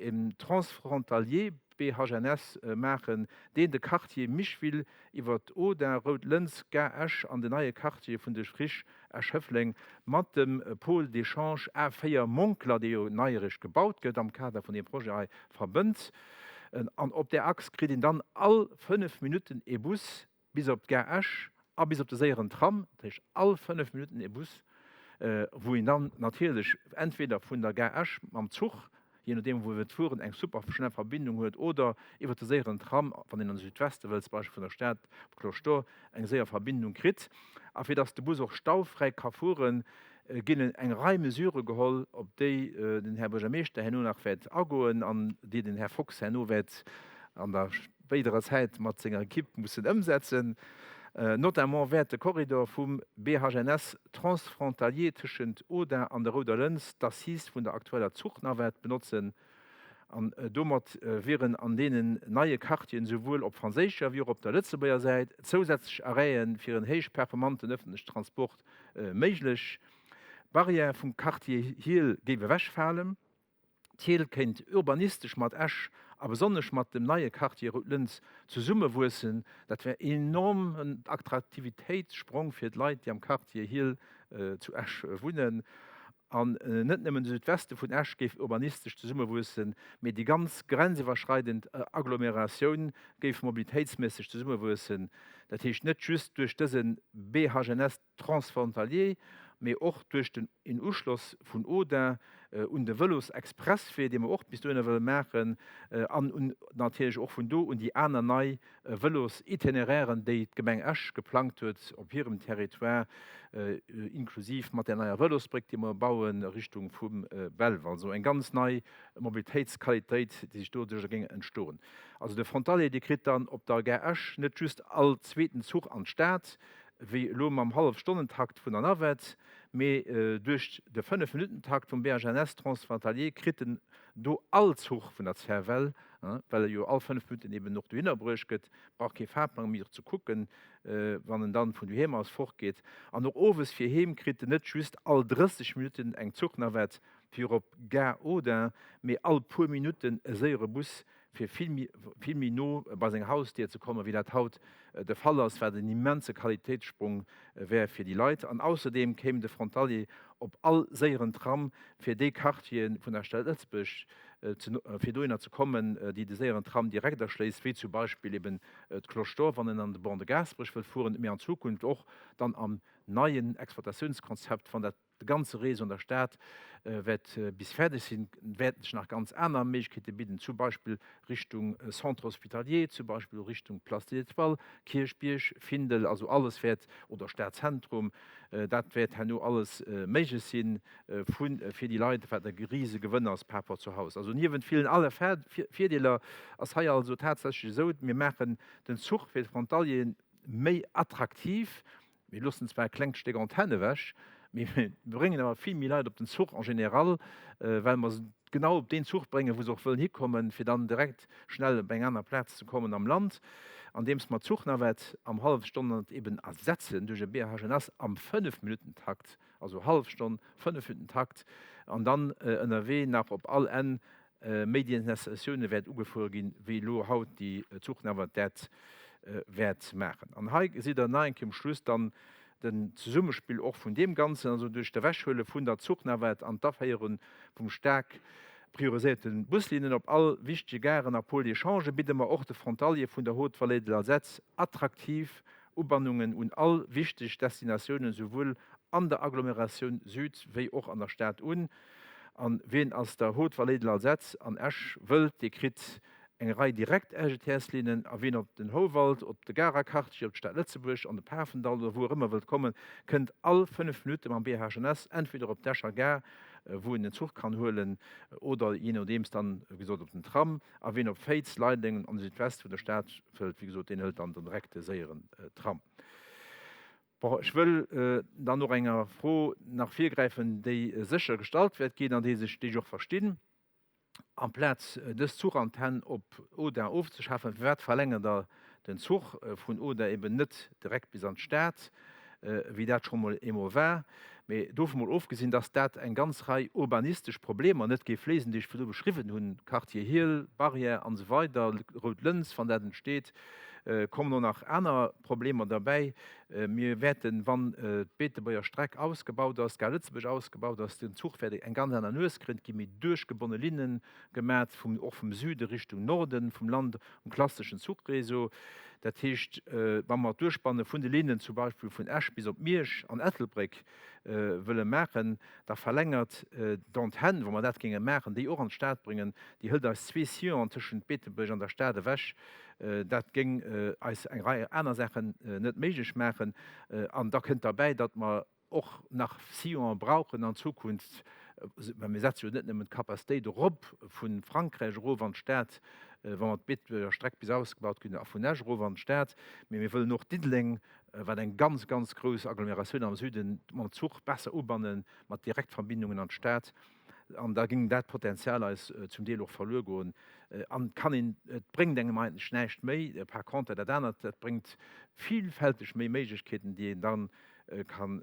en transfrontalier BHNS maachen, deen de Quartier Micheville iwwer Audun, Rout Lëns, Gare Esch an den neie Quartier vun de Friche Esch-Schëffleng mat dem Pôle d'échange A4 Monkler, dee jo nei eréischt gebaut gëtt am Kader vun deem Projet hei, verbënnt. An op där Achs kritt een dann all 5 Minutten ee Bus bis op d'Gare Esch a bis op de séieren Tram, dat heescht all 5 Minutten ee Bus, wou een dann natierlech entweder vun der Gare Esch mam Zuch, jee nodeem wou e wëllt fueren, eng super schnell Verbindung huet oder iwwer de séieren Tram, wann een an de Südweste wëllt, zum Beispill vun der Stad op Cloche d'Or, eng séier Verbindung kritt. A fir datt de Bus och staufräi ka fueren, ginn eng Rei Mesurë geholl, op déi den Här Buergermeeschter herno nach wäert agoen an déi den Här Fox herno wäert an der spéiderer Zäit mat senger Equipe mussen ëmsetzen. Notamment wäert de Korridor vum BHNS transfrontalier tëschent Audun an der Rouder Lëns d'Assise vun der aktueller Zuchnavette benotzen an domat wieren an deenen neie Quartieren esouwuel op franséischer wéi och op der Lëtzebuerger Säit zousätzlech Arrêten fir en héich performanten ëffentlechen Transport méiglech. D'Barrière vum Quartier Hiel géif ewechfalen. D'Hiel kéint urbanistesch mat Esch a besonnesch mat dem neie Quartier Rout Lëns zesummewuessen. Dat wär enormen Attraktivitéitssprong fir d'Leit, déi am Quartier Hiel zu Esch wunnen. An net nëmmen de Südweste vun Esch géif urbanistesch zesummewuessen, mee déi ganz grenziwwerschreidend Agglomeratioun géif mobilitéitsméisseg zesummewuessen. Dat heescht net just duerch dëse BHNS transfrontalier, mee och duerch den een Uschloss vun Audun un de Vëlosexpresswee, dee mer och bis dohinner wëlle maachen, an un natierlech och vun do un déi aner nei Vëlositinerairen, déi d'Gemeng Esch geplangt huet op hirem Territoire, inklusiv mat där neier Vëlosbréck, déi mer bauen, Richtung vum Belval. Also eng ganz nei Mobilitéitsqualitéit, déi sech doduercher géing entstoen. Also de Frontalier, dee kritt dann op der Gare Esch net just all zweeten Zuch an d'Stad, wéi elo mam Hallefstonnentakt vun der Navette, mee duerch de Fënnef-Minutten-Takt vum BHNS Transfrontalier kritt en do all Zuch vun der CFL, well e jo all 5 Minutten eben och dohinner bruecht gëtt, brauch kee Fahrplang méi ze kucken, wann en dann vun doheem aus fortgeet. An och owes fir heem kritt en net just all 30 Minutten eng Zuchnavette fir op Gare Audun, mee all puer Minutten e séiere Bus fir vill vill méi no bei seng Hausdier ze kommen, wéi dat haut de Fall ass, wat en immense Qualitéitssprong wär fir déi Leit. An ausserdeem kéim de Frontalier op all séieren Tram fir déi Quartiere vun der Stad Lëtzebuerg. fir dohinner ze kommen, déi de séieren Tram direkt erschléisst, wéi zum Beispill eben d'Cloche d'Or, wann en an de Ban de Gaasperech wëllt fueren, mee an Zukunft och dann am neien Exploitatiounskonzept, wann dat de ganze Réseau an der Stad wäert bis fäerdeg sinn, wäerten sech nach ganz aner Méiglechkeete bidden, zum Beispill Richtung Centre hospitalier, zum Beispill och Richtung Place de l'Étoile, Kierchbierg, Findel, also alles wäert, oder Stadzentrum, dat wäert herno alles méiglech sinn vu fir déi Leit, wat e rise Gewënn ass par rapport zu haut. Also niewent villen alle Virdeeler ass hei also tatsächlech esou, mir maachen den Zuch fir d'Frontalieren méi attraktiv, Mir loossen zwar e klengt Stéck Antenne ewech, mee mir bréngen awer vill méi Leit op den Zuch en général, well mer se genau op deen Zuch bréngen, wou se och wëllen hikommen, fir dann direkt schnell op eng aner Plaz ze kommen am Land, andeems mer d'Zuchnavette am Hallefstonnert eben ersetzen duerch e BHNS am Fënnefminuttentakt, also hallef Stonn, Fënnefminuttentakt, an dann ënnerwee nach op all Enn méi Destinatioune wäert ugefuer ginn, wéi elo haut déi Zuchnavette dat wäert maachen. An hei gesitt Der nach eng Kéier um Schluss dann den Zesummespill och vun deem Ganzen, also duerch d'Ewechhuele vun der Zuchnavette an d'Aféiere vum staark prioriséierte Buslinnen op all wichtege Garen a Pôles d'échange bidde mer och de Frontaliere vun der Haute Vallée de l'Alzette attraktiv Ubannungen un all wichteg Destinatiounen, souwuel an der Agglomeratioun Süd wéi och an der Stad un. An wien aus der Haute Vallée de l'Alzette an Esch wëllt, dee kritt eng Rei direkt RGTS-Linnen. A wien op den Houwald, op de Garer Quartier, op d'Stad Lëtzebuerg, an de Pafendall oder wou och ëmmer wëllt kommen, kënnt all 5 Minutte mam BHNS entweder op d'Escher Gare, wou en den Zuch kann huelen, oder jee nodeems dann, wéi gesot, op den Tram. A wien op Féiz, Leideleng an de Südwest vun der Stad wëllt, wéi gesot, deen hëlt dann den direkte séieren Tram. Bon, ech wëll dann och enger Fro nach virgräifen, déi sécher gestallt wäert ginn an déi sech, déi ech och verstinn. Amplaz dës Zuchantenn op Audun ofzeschafen, firwat verlängert Der den Zuch vun Audun eben net direkt bis an d'Stad, wéi dat scho mol eemol war? Mee dovun mol ofgesinn, dass dat eng ganz Rei urbanistesch Problemer net géif léisen, déi ech virdu beschriwwen hunn, Quartier Hiel, Barrière an esou weider, Rout Lëns, wann dat entsteet, kommen och nach aner Problemer derbäi. Mir wäerten, wann d'Beetebuerger Streck ausgebaut ass, d'Gare Lëtzebuerg ausgebaut ass, den Zuch wäert eng ganz aner Nues kréien, et gi méi duerchgebonne Linne gemat, vum, och vum Süde Richtung Norde vum Land, um klasseschen Zuchréseau. Dat heescht, wa mer d'Duerchbanne vun de Linnen zum Beispill vun Esch bis op Miersch an Ettelbréck wëlle maachen, da verlängert d'Antenn, wa mer dat géinge maachen, déi och an d'Stad bréngen, déi hëlt eis zwee Sillonen tëschent Beetebuerg an der Stad ewech. Dat géing eis eng Rei aner Saachen net méiglech maachen. An da kënnt derbäi, datt mer och nach Sillonen brauchen an Zukunft, well mir setze jo net nëmmen d'Capacitéit erop vu Frankräich erof an d'Stad, wa mer d'Beetebuerger Streck bis ausgebaut ginn, a vun Esch erof an d'Stad, mee mir wëllen och Diddeleng, wat eng ganz, ganz grouss Agglomeratioun am Süden, mam Zuch besser ubannen, mat Direktverbindungen an d'Stad. An da géing dat Potenzial eis zum Deel och verluer goen. An et kann een, et bréngt engem eigentlech näischt méi. Par contre dat anert, dat bréngt villfälteg méi Méiglechkeeten, déi een dann kann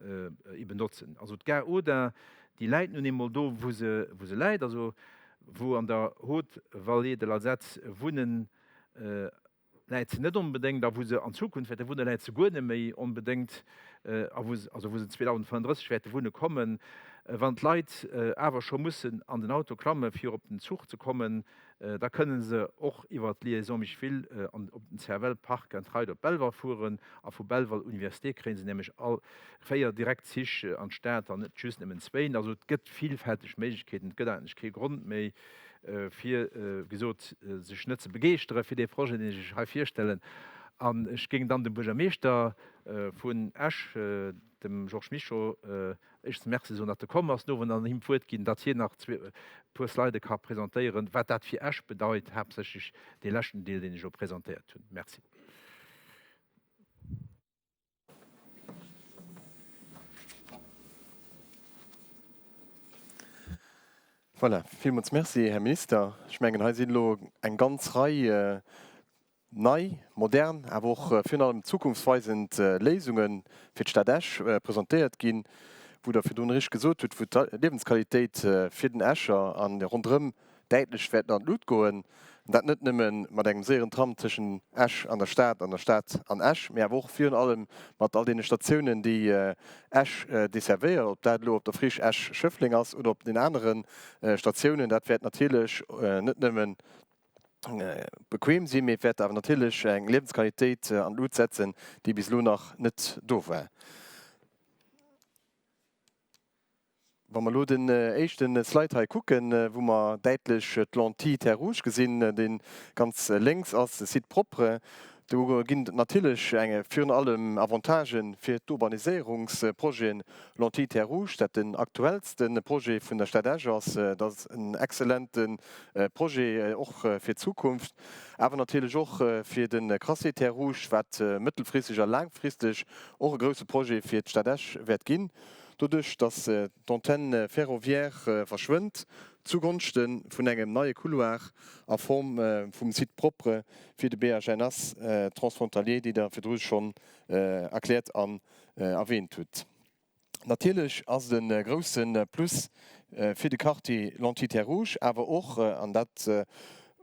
eben notzen. Also d'Gare Audun, déi läit nun eemol do, wou se, wou se läit, also wou an der Haute Vallée de l'Alzette wunnen, läit se net onbedéngt, a wou se an Zukunft wäerte wunnen, läit se guer net méi onbedéngt, a wou se, also wou se 2035 wäerte wunne kommen. Wann d'Leit awer scho mussen an den Auto klamme fir op den Zuch ze kommen, da kënne se och iwwer d'Liaison Micheville an op den CFL Park and Ride op Belval fueren a vu Belval Université kréie se nämlech all 4 direkt Zich an d'Stad an net just nëmmen zwéin. Also et gëtt villfälteg Méiglechkeeten, et gëtt eigentlech kee Grond méi, fir, wéi gesot, sech net ze begeeschtere fir dee Projet, deen ech Iech hei virstellen. An ech géing dann dem Buergermeeschter vun Esch, dem Georges Mischo, éischtens Merci soen, datt e komm ass den Owend, an him d'Wuert ginn, datt hien nach e puer Slide ka presentéieren, wat dat fir Esch bedeit, haaptsächlech dee leschten Deel, deen ech elo presentéiert hunn. Merci. Voilà, villmools Merci, Här Minister. Ech mengen, hei sinn elo eng ganz Rei nei, modern, awer och virun allem zukunftsweisend Léisunge fir d'Stad Esch presentéiert ginn, wou Der virdrun richteg gesot hutt, wou d'Liewensqualitéit fir den Escher a ronderëm. däitlech wäerten an d'Lut goen. An dat net nëmme mat engem séieren Tram tëschent Esch an der Stad an der Stad an Esch, mee awer och virun allem mat all deene Statiounen, déi Esch desservéieren, ob dat elo op der Friche Esch-Schëffleng ass oder op den anere Statiounen. Dat wäert natierlech net nëmmen bequem sinn, mee et wäert awer natierlech eng Liewensqualitéit an d'Lut setzen, déi bis elo nach net do war. Wa mer elo den éischte Slide hei kucken, wou mer däitlech d'Lentille Terre Rouge gesinn, dee ganz lénks ass, de Site propre, do ginn et natierlech eng virun allem Avantagen fir d'Urbaniséierungsprojeten. Lentille Terre Rouge, dat den aktuellste Projet vun der Stad Esch ass, dat ass en exzellente Projet och fir d'Zukunft, awer natierlech och fir de Crassier Terre Rouge, wat mëttelfristeg a laangfristeg och e grouse Projet fir d'Stad Esch wäert ginn. Doduerch datt d'Antenne ferroviaire verschwënnt, zugonschte vun engem neie Couloir a Form vum Site propre fir de BHNS transfrontalier, déi Der virdru schonn erkläert an erwähnt hutt. Natierlech ass et e grousse Plus fir de Quartier Lentille-Terres Rouges, awer och, an dat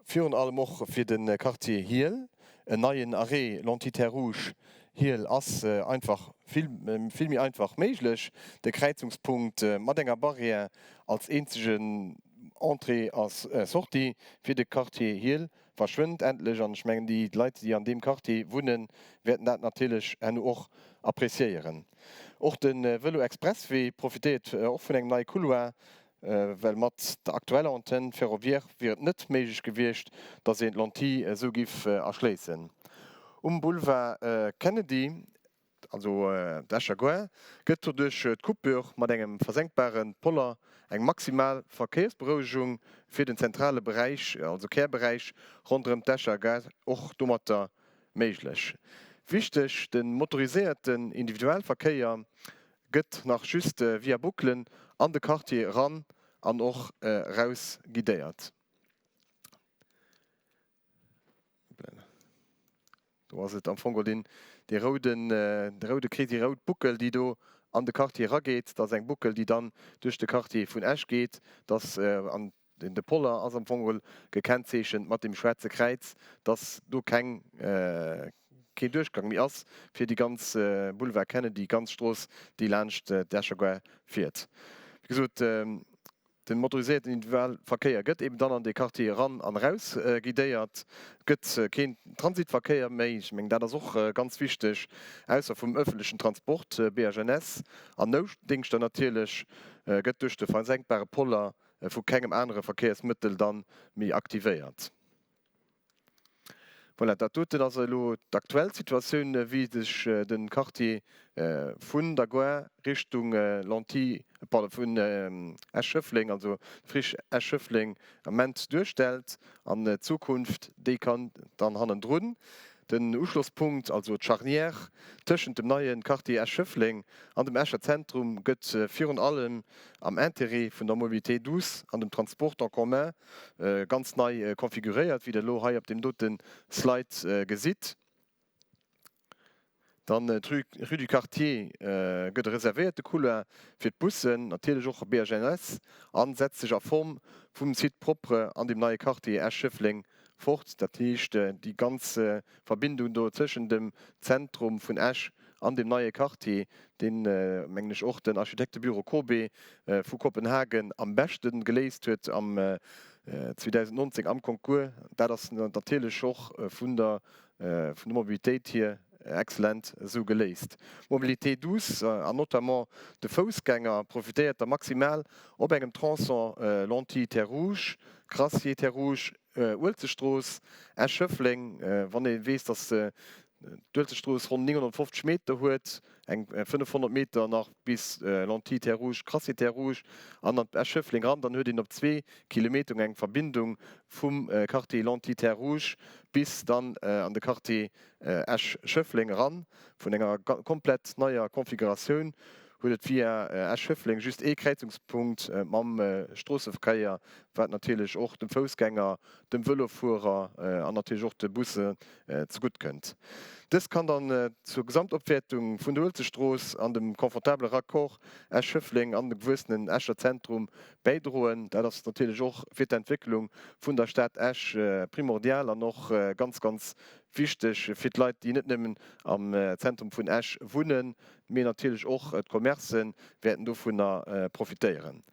virun allem och fir de Quartier Hiehl, en neien Arrêt Lentille-Terres Rouges, Hiehl ass einfach vill, vill méi einfach méiglech. De Kräizungspunkt mat enger Barrière als eenzegen Entrée a Sortie fir de Quartier Hiehl verschwënnt endlech an ech mengen déi Leit déi an deem Quartier wunnen, wäerten dat natierlech herno och appréciéieren. Och de Vëlo-Expresswee profitéiert och vun engem neie Couloir, well mat der aktueller Antenne ferroviaire wier et net méiglech gewiescht, datt een d'Lentille esou giff erschléissen. Um Boulevard Kennedy also d'Escher Gare, gëtt doduerch d'Coupure mat engem versenkbare Poller eng maximal Verkéiersberouegung fir den zentrale Beräich, also Kärberäich ronderëm d'Escher Gare och domatter méiglech. Wichteg, de motoriséierten Individualverkéier gëtt nach just via Bouclen an de Quartier eran an och eraus guidéiert. Do ass et am Fong geholl deen rouden, de roude Krees, déi rout Buckel, déi do an de Quartier erageet. Dat ass eng Buckel, déi dann duerch de Quartier vun Esch geet. Dass, an de Poller ass am Fong geholl gekennzeechent mat deem schwaarze Kräiz, dass do keng, keen Duerchgang méi ass fir déi ganz Boulevard Kennedy, déi ganz Strooss, déi laanscht d'Escher Gare fiert. Wéi gesot, Den motoriséierten Individualverkéier gëtt eben dann an dee Quartier eran an eraus guidéiert. Et gëtt keen Transitverkéier méi, ech mengen dat ass och ganz wichteg, ausser vum öffentlechen Transport, BHNS an Noutdéngschter natierlech, gëtt duerch de versenkbare Poller vu kengem anere Verkéiersmëttel dann méi aktivéiert. Voilà, dat doten ass elo d'aktuell Situatioun, wéi sech de Quartier vun der Gare Richtung Lentille, pardon, vun Esch-Schëffleng, also d'Friche Esch-Schëffleng am Ament duerstellt. An d'Zukunft, déi kann dann hannendrun. Den Uschlosspunkt, also d'Charnière tëschent dem neie Quartier Esch-Schëffleng an dem Escher Zentrum, gëtt virun allem am Intérêt vun der Mobilité douce an dem Transport en commun ganz nei konfiguréiert, wéi Der elo hei op deem dote Slide gesitt. Dann d'Rue du Quartier gëtt e reservéierte Couloir fir d'Bussen, natierlech och BHNS, a setzt sech a Form vum Site propre an dem neie Quartier Esch-Schëffleng fort. Dat heescht, déi ganz Verbindung do tëschent dem Zentrum vun Esch an deem neie Quartier, deen, mengen ech, och den Architektebüro Kobe vu Kopenhagen am beschte geléist huet am 2019 am Concours, dat ass natierlech och vun der vun der Mobilitéit hier excellent esou geléist. D'Mobilité douce an notamment de Foussgänger profitéiert da maximal op engem Tronçon Lentille-Terres Rouges, Crassier-Terres Rouges, Uelzechtstrooss, Esch-Schëffleng, wann ee weess, datt d'Uelzechtstrooss ronn 950 Meter huet, eng 500 Meter nach bis Lentille Terres Rouges, Crassier Terres Rouges an an Esch-Schëffleng eran, dann huet een op zwee Kilometeren eng Verbindung vum Quartier Lentille Terres Rouges bis dann an de Quartier Esch-Schëffleng eran, vun enger komplett neier Configuratioun. huet et via Esch-Schëffleng just ee Kräizungspunkt mam Stroosseverkéier, wat natierlech och dem Foussgänger, dem Vëlofuerer an natierlech och de Busse zegutt kënnt. Dëst kann dann zur Gesamtopwäertung vun der Uelzechtstrooss an dem confortabele Raccord Esch-Schëffleng an dem gewuessenen Escher Zentrum bäidroen. Dat ass natierlech och fir d'Entwécklung vun der Stad Esch primordial an och ganz, ganz wichteg fir d'Leit, déi net nëmmen am Zentrum vun Esch wunnen, mee natierlech och d'Commercen wäerten dovunner profitéieren.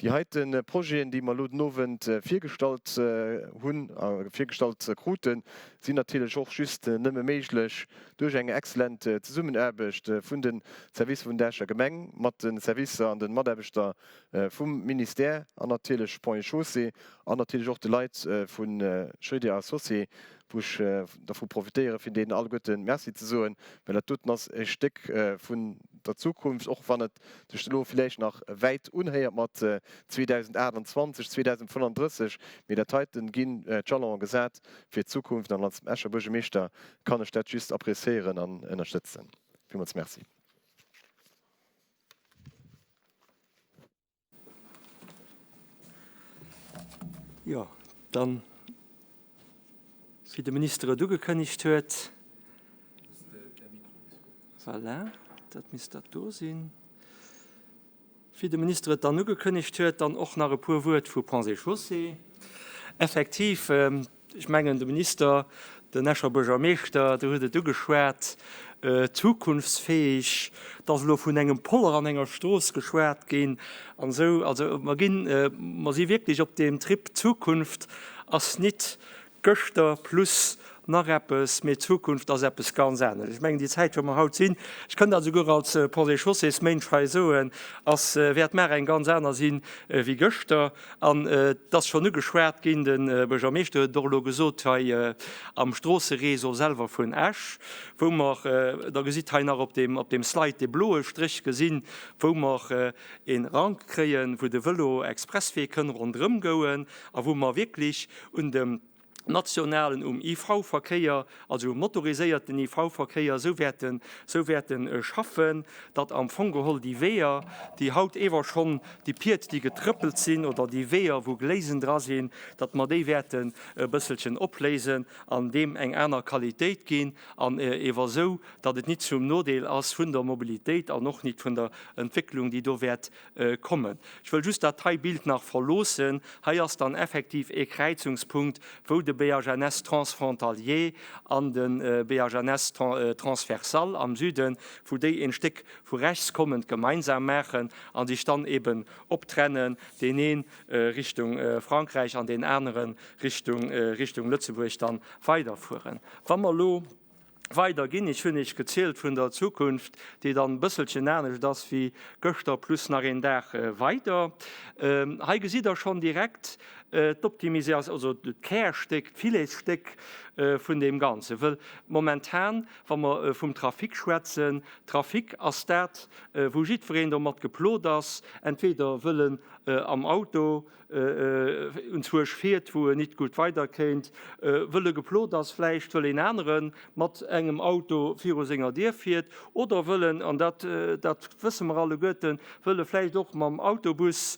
Déi heite Projeten, déi mer elo den Owend virgestallt hunn a virgestallt kruten, sinn natierlech och just nëmme méiglech duerch eng exzellent Zesummenaarbecht vun de Servicer vun der Escher Gemeng mat de Servicer an de Mataarbechter vum Ministère an natierlech Ponts et Chaussées an natierlech och de Leit vu Schrödier Associés, wou ech dervu profitéieren, fir deenen alleguerte Merci ze soen, well dat doten ass e Stéck vun der Zukunft, och wann et sech elo villäicht nach wäit unhéiert mat 2028, 2035, mee dat heiten ginn d'Jalonen gesat fir d'Zukunft an als Escher Buergermeeschter kann ech dat just appréciéieren an ënnerstëtzen. Villmools Merci. Jo, dann, wéi de Minister et ugekënnegt huet, voilà, dat misst dat do sinn, wéi de Minister et dann ugekënnegt huet, dann och nach e puer Wuert vu Ponts et Chaussées. Effektiv, Ech mengen, de Minister, den Escher Buergermeeschter, der huet et ugeschwat, zukunftsfäeg, et ass elo vun engem Poller an enger Strooss geschwat ginn an esou. Also mer ginn, mer si wierklech op deem Trip, Zukunft ass nit gëschter plus nach eppes, mee Zukunft ass eppes ganz anescht. Ech mengen, déi Zäit, wou mer haut sinn, ech kënnt dat esouguer als Ponts et Chaussées-Mënsch hei soen, ass, wäert mar eng ganz aner sinn wéi gëschter. An et ass schonn ugeschwat ginn, de Buergermeeschter huet et och elo gesot, hei am Stroosseréseau selwer vun Esch, wou mer, Der gesitt hei nach op deem, op deem Slide dee bloe Stréch gesinn, wou mer e Rank kréien, wou de Vëlo Expresswee kënn ronderëm gouen a wou mer wierklech un dem, nationalen um IV-Verkéier, also um motoriséierten IV-Verkéier esou wäerten, esou wäerten schaffen, datt am Fong geholl déi Weeër, déi haut ewer schonn, déi Pied, déi getrëppelt sinn, oder déi Weeër, wou Gléisen dra sinn, datt mer déi wäerten e bësselchen opléisen an deem eng aner Qualitéit ginn an ewer esou, datt et nit zum Nodeel ass vun der Mobilitéit an och nit vun der Entwécklung, déi do wäert kommen. Ech wëll just dat hei Bild nach verloossen. Hei ass dann effektiv ee Kräizungspunkt, wou de BHNS transfrontalier an de BHNS transversal am Süden, wou déi een Stéck vu rechts kommend gemeinsam maachen a sech dann eben optrennen, deen ee Richtung Frankräich an deen anere Richtung Richtung Lëtzebuerg dann weiderfueren. Wa mer elo weider ginn. Ech hunn Iech gezielt vun der Zukunft, déi dann e bësselchen anescht ass wéi gëschter plus nach een Dag weider. Hei gesitt Der schonn direkt d'Optimisatioun, also d'Kärstéck, d'Filetsstéck vun deem Ganzen. Wëll momentan, wa mer vum Trafic schwätzen, Trafic ass dat, wou jiddwereen domat geplot ass, entweder wëll en am Auto unzwuersch fiert, wou en nit gutt weider kéint, wëll e geplot ass, vläicht wëll een anere mat engem Auto viru senger Dier fiert, oder wëll en, an dat, dat wësse mer alleguerten, wëll e vläicht och mam Autobus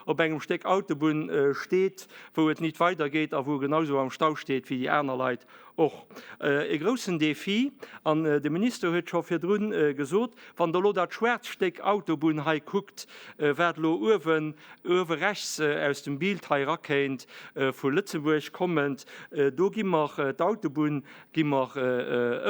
op engem Stéck Autobunn steet, wou et nit weider geet a wou e genausou am Stau steet wéi déi aner Leit och. E groussen Défi, an de Minister huet scho virdrun gesot, wann Der elo dat schwaarzt Stéck Autobunn hei kuckt, wat elo uewen, uewe rechts aus dem Bild hei erakéint, vu Lëtzebuerg kommend, do gi mer d'Autobunn gi mer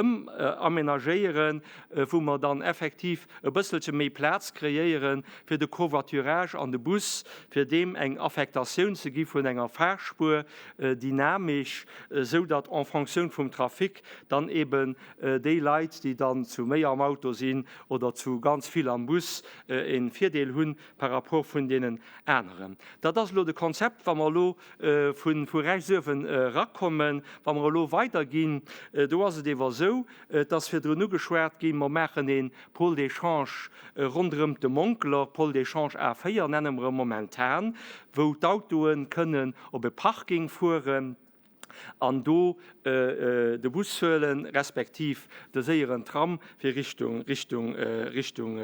ëmamenagéieren, wou mer dann effektiv e bësselche méi Plaz kreéiere fir de Covoiturage an de Bus, fir deem eng Affektatioun ze gi vun enger Fahrspuer, dynamesch, esou datt en fonction vum Trafic dann eben déi Leit, déi dann zu méi am Auto sinn oder zu ganz vill am Bus, e Virdeel hu par rapport vun deenen aneren. Dat ass elo de Konzept, wa mer elo vu rechts uewen erakommen. Wa mer elo weiderginn, do ass et ewer esou, et ass virdrun ugeschwat ginn, mer maachen e Pôle d'échange ronderëm de Monkler, Pôle d'échange A4 nenne mer e momentan, wou d'Autoe kënnen op e Parking fueren. An do de Bus huelen, respektiv de séieren Tram fir Richtung, Richtung, Richtung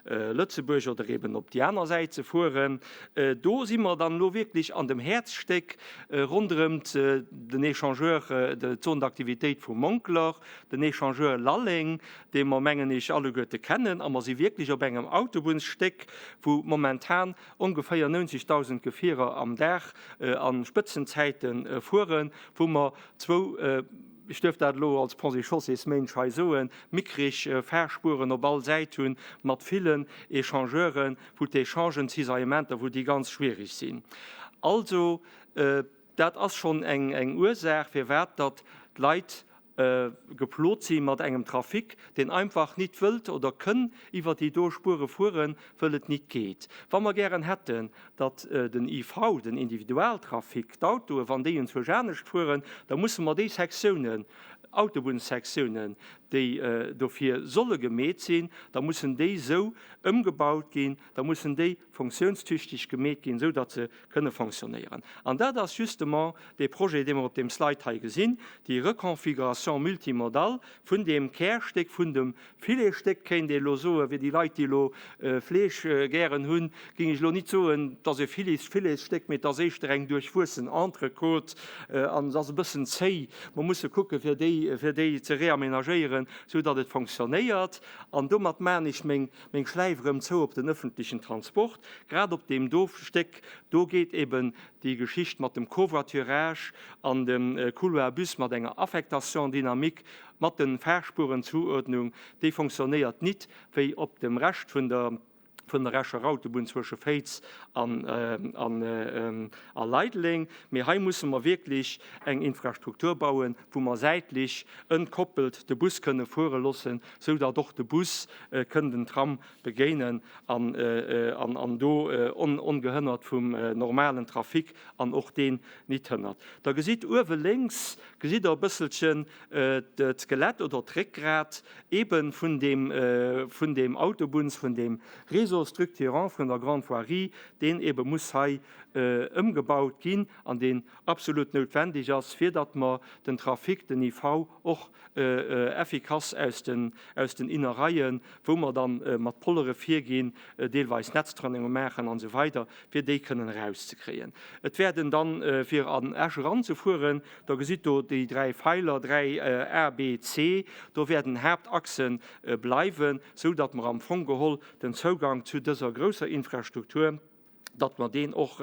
Lëtzebuerg oder eben op déi aner Säit ze fueren. Do si mer dann elo wierklech an dem Häerzstéck ronderëmt den Échangeur, d'Zone d'activitéit vu Monkler, den Échangeur Lalleng, dee mer, mengen ech, alleguerte kennen. A mer si wierklech op engem Autobunnsstéck, wou momentan ongeféier 90.000 Gefierer am Dag a Spëtzenzäite fueren, wou mer zwou, ech duerf dat elo als Ponts et Chaussées-Mënsch hei soen, mickreg Fahrspuren op all Säit hunn, mat villen Échangeuren, wou d'Échangen, d'Cisaillementer, wou déi ganz schwierig sinn. Also, dat ass schonn eng Ursaach, firwat datt d'Leit geplot si mat engem Trafic, deen einfach nit wëllt oder kënn iwwer déi do Spuere fueren, wëll et nit geet. Wa mer gären hätten, datt den IV, den Individualtrafic, d'Autoe, wann déi enzwousch anescht fueren, da musse mer déi Sektiounen, Autobunnssektiounen, déi dofir solle gemeet sinn, da mussen déi esou ëmgebaut ginn, da mussen déi funktiounstüchtig gemeet ginn, esou datt se kënne fonctionnéieren. An dat ass justement dee Projet, dee mer op deem Slide hei gesinn, déi Reconfiguration multimodale vun deem Kärstéck, vun dem Filetstéck, kéint ee elo soen, fir déi Leit, déi elo Fleesch gären hunn, géing ech elo nit soen, et ass e Filets-Filetstéck, mee et ass éischter eng duerchwuessen Entrecôte an et ass e bëssen zéi. Mer musse kucke fir déi, fir déi ze reamenagéieren, esou datt et fonctionnéiert. An domat maachen ech meng meng Schläif erëm zou op den öffentlichen Transport. Grad op deem do Stéck do geet eben déi Geschicht mat dem Covoiturage an dem Couloir bus mat enger Affectation dynamique mat den Fahrspurenzuordnung, déi fonctionnéiert nit wéi op dem Rescht vun der vun der Escher Autobunn zwësche Féiz an an a Leideleng. Mee hei musse mer wierklech eng Infrastruktur bauen, wou mer säitlech entkoppelt de Bus kënne fuere loossen, sou datt och de Bus kënn den Tram begéinen an do ongehënnert vum normalen Trafic an och deen nit hënnert. Da gesitt uewe lénks, gesitt Der e bësselchen d'Skelett oder d'Réckgrat eebe vun deem, vun deem Autobunns, vun deem Réseau structurant vun der Grande Voirie, deen eebe muss hei ëmgebaut ginn an deen absolut noutwendig ass, fir datt mer den Trafic, den IV och effikass aus den, aus den Innereien, wou mer dann mat Pollere virginn, deelweis Netztrennunge maachen an esou weider, fir déi kënnen erauszekréien. Et wäerten dann, fir an Esch eranzefueren, Der gesitt do déi dräi Feiler, 3 A, B, C, do wäerten Haaptachse bleiwen, sou datt mer am Fong geholl den Zougang zu dëser grousser Infrastruktur, datt mer deen och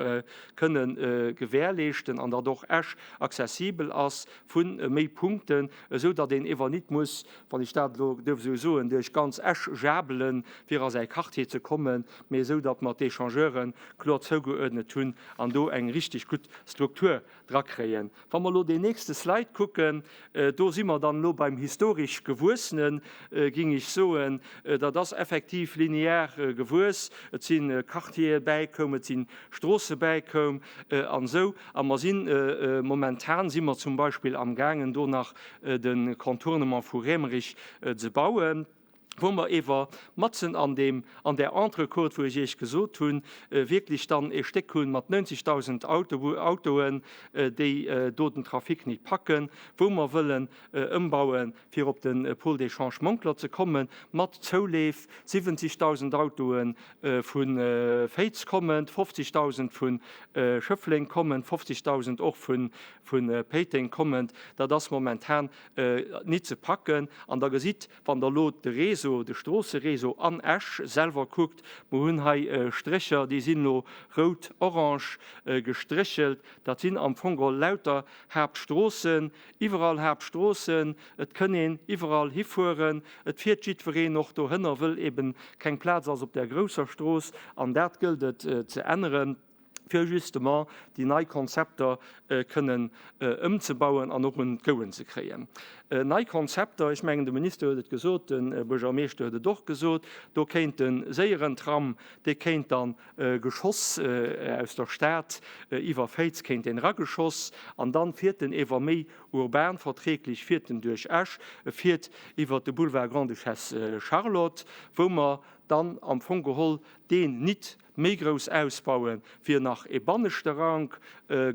kënne gewährleeschten an datt och Esch accessibel ass vu méi Punkten, esou datt een ewer nit muss, wann ech dat elo duerf esou soen, duerch ganz Esch jabelen, fir a säi Quartier ze kommen, mee esou datt mer d'Echangeure kloer zougeuerdnet hunn an do eng richtig gutt Struktur drakréien. Wa mer elo deen nächste Slide kucken, do si mer dann elo beim historisch Gewuessenen, géing ech soen. Dat ass effektiv linear gewuess. Et si Quartiere bäikoum, et si Stroosse bäikoum an esou. A mer si momentan si mer zum Beispill amgaangen, do nach de Contournement vu Raemerich ze bauen. wou mer ewer matzen an deem, an där Entrecôte, wou ech Iech gesot hunn, wierklech dann e Stéck hunn mat 90.000 Autoen, déi do den Trafic nit packen, wou mer wëllen ëmbauen, fir op de Pôle d'échange Monkler ze kommen, mat Zouleef, 70.000 Autoe vu Féiz kommend, 50.000 vu Schëffleng kommend, 50.000 och vu Péiteng kommend. Dat ass momentan nit ze packen. An Der gesitt, Wann Der elo de Réseau, de Stroosseréseau an Esch selwer kuckt, mer hunn hei Strécher, déi sinn elo rout, orange gestréchelt, dat sinn am Fong geholl lauter Haaptstroossen, iwwerall Haaptstroossen, et kënn een iwwerall hifueren, et fiert jiddwereen och dohënner, wëll eben keng Plaz ass op där grousser Strooss an dat gëllt et ze änneren. fir justement déi nei Konzepter kënnen ëmzebauen an och un d'Gouen ze kréien. Nei Konzepter, ech mengen de Minister huet et gesot, de Buergermeeschter huet et och gesot, do kéint de séieren Tram, dee kéint dann geschoss aus der Stad iwwer Féiz kéint deen erageschoss an dann fiert en ewer méi urban verträglich fiert en duerch Esch, e fiert iwwer de Boulevard Grande-Duchesse Charlotte, wou mer. dann am Fong geholl deen nit méi grouss ausbauen, fir nach e banneschte Rank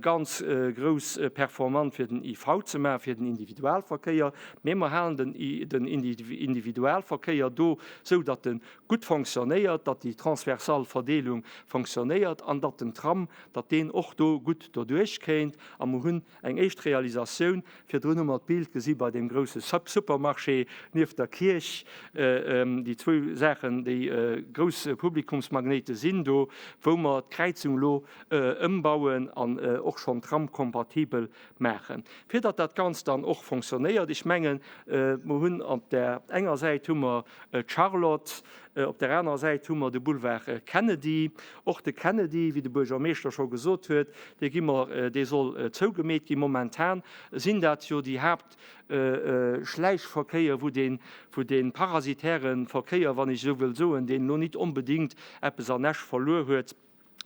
ganz grouss performant fir den IV ze maachen, fir den Individualverkéier, mee mer halen den Individualverkéier do sou, datt e gutt fonctionnéiert, datt déi transversal Verdeelung fonctionnéiert an datt den Tram, datt deen och do gutt doduerch kéint. A mer hunn Eng éischt Realisatioun, virdrun hu mer d'Bild gesi bei deem grousse Supermarché nieft der Kierch, déi zwou Saachen, déi grouss Publikumsmagnéite sinn do, wou mer d'Kräizung elo ëmbauen an och schonn tramkompatibel maachen, fir datt dat Ganzt dann och fonctionnéiert. Ech mengen, mer hunn op där enger Säit hu mer d'Charlotte, Op der anerer Säit hu mer de Boulevard Kennedy. Och de Kennedy, wéi de Buergermeeschter scho gesot huet, dee gi mer, dee soll zougemeet ginn. Momentan sinn dat jo déi Haaptschläichverkéier, wou dee, wou dee parasitäre Verkéier, wann ech esou wëll soen, deen elo nit onbedéngt eppes an Esch verluer huet,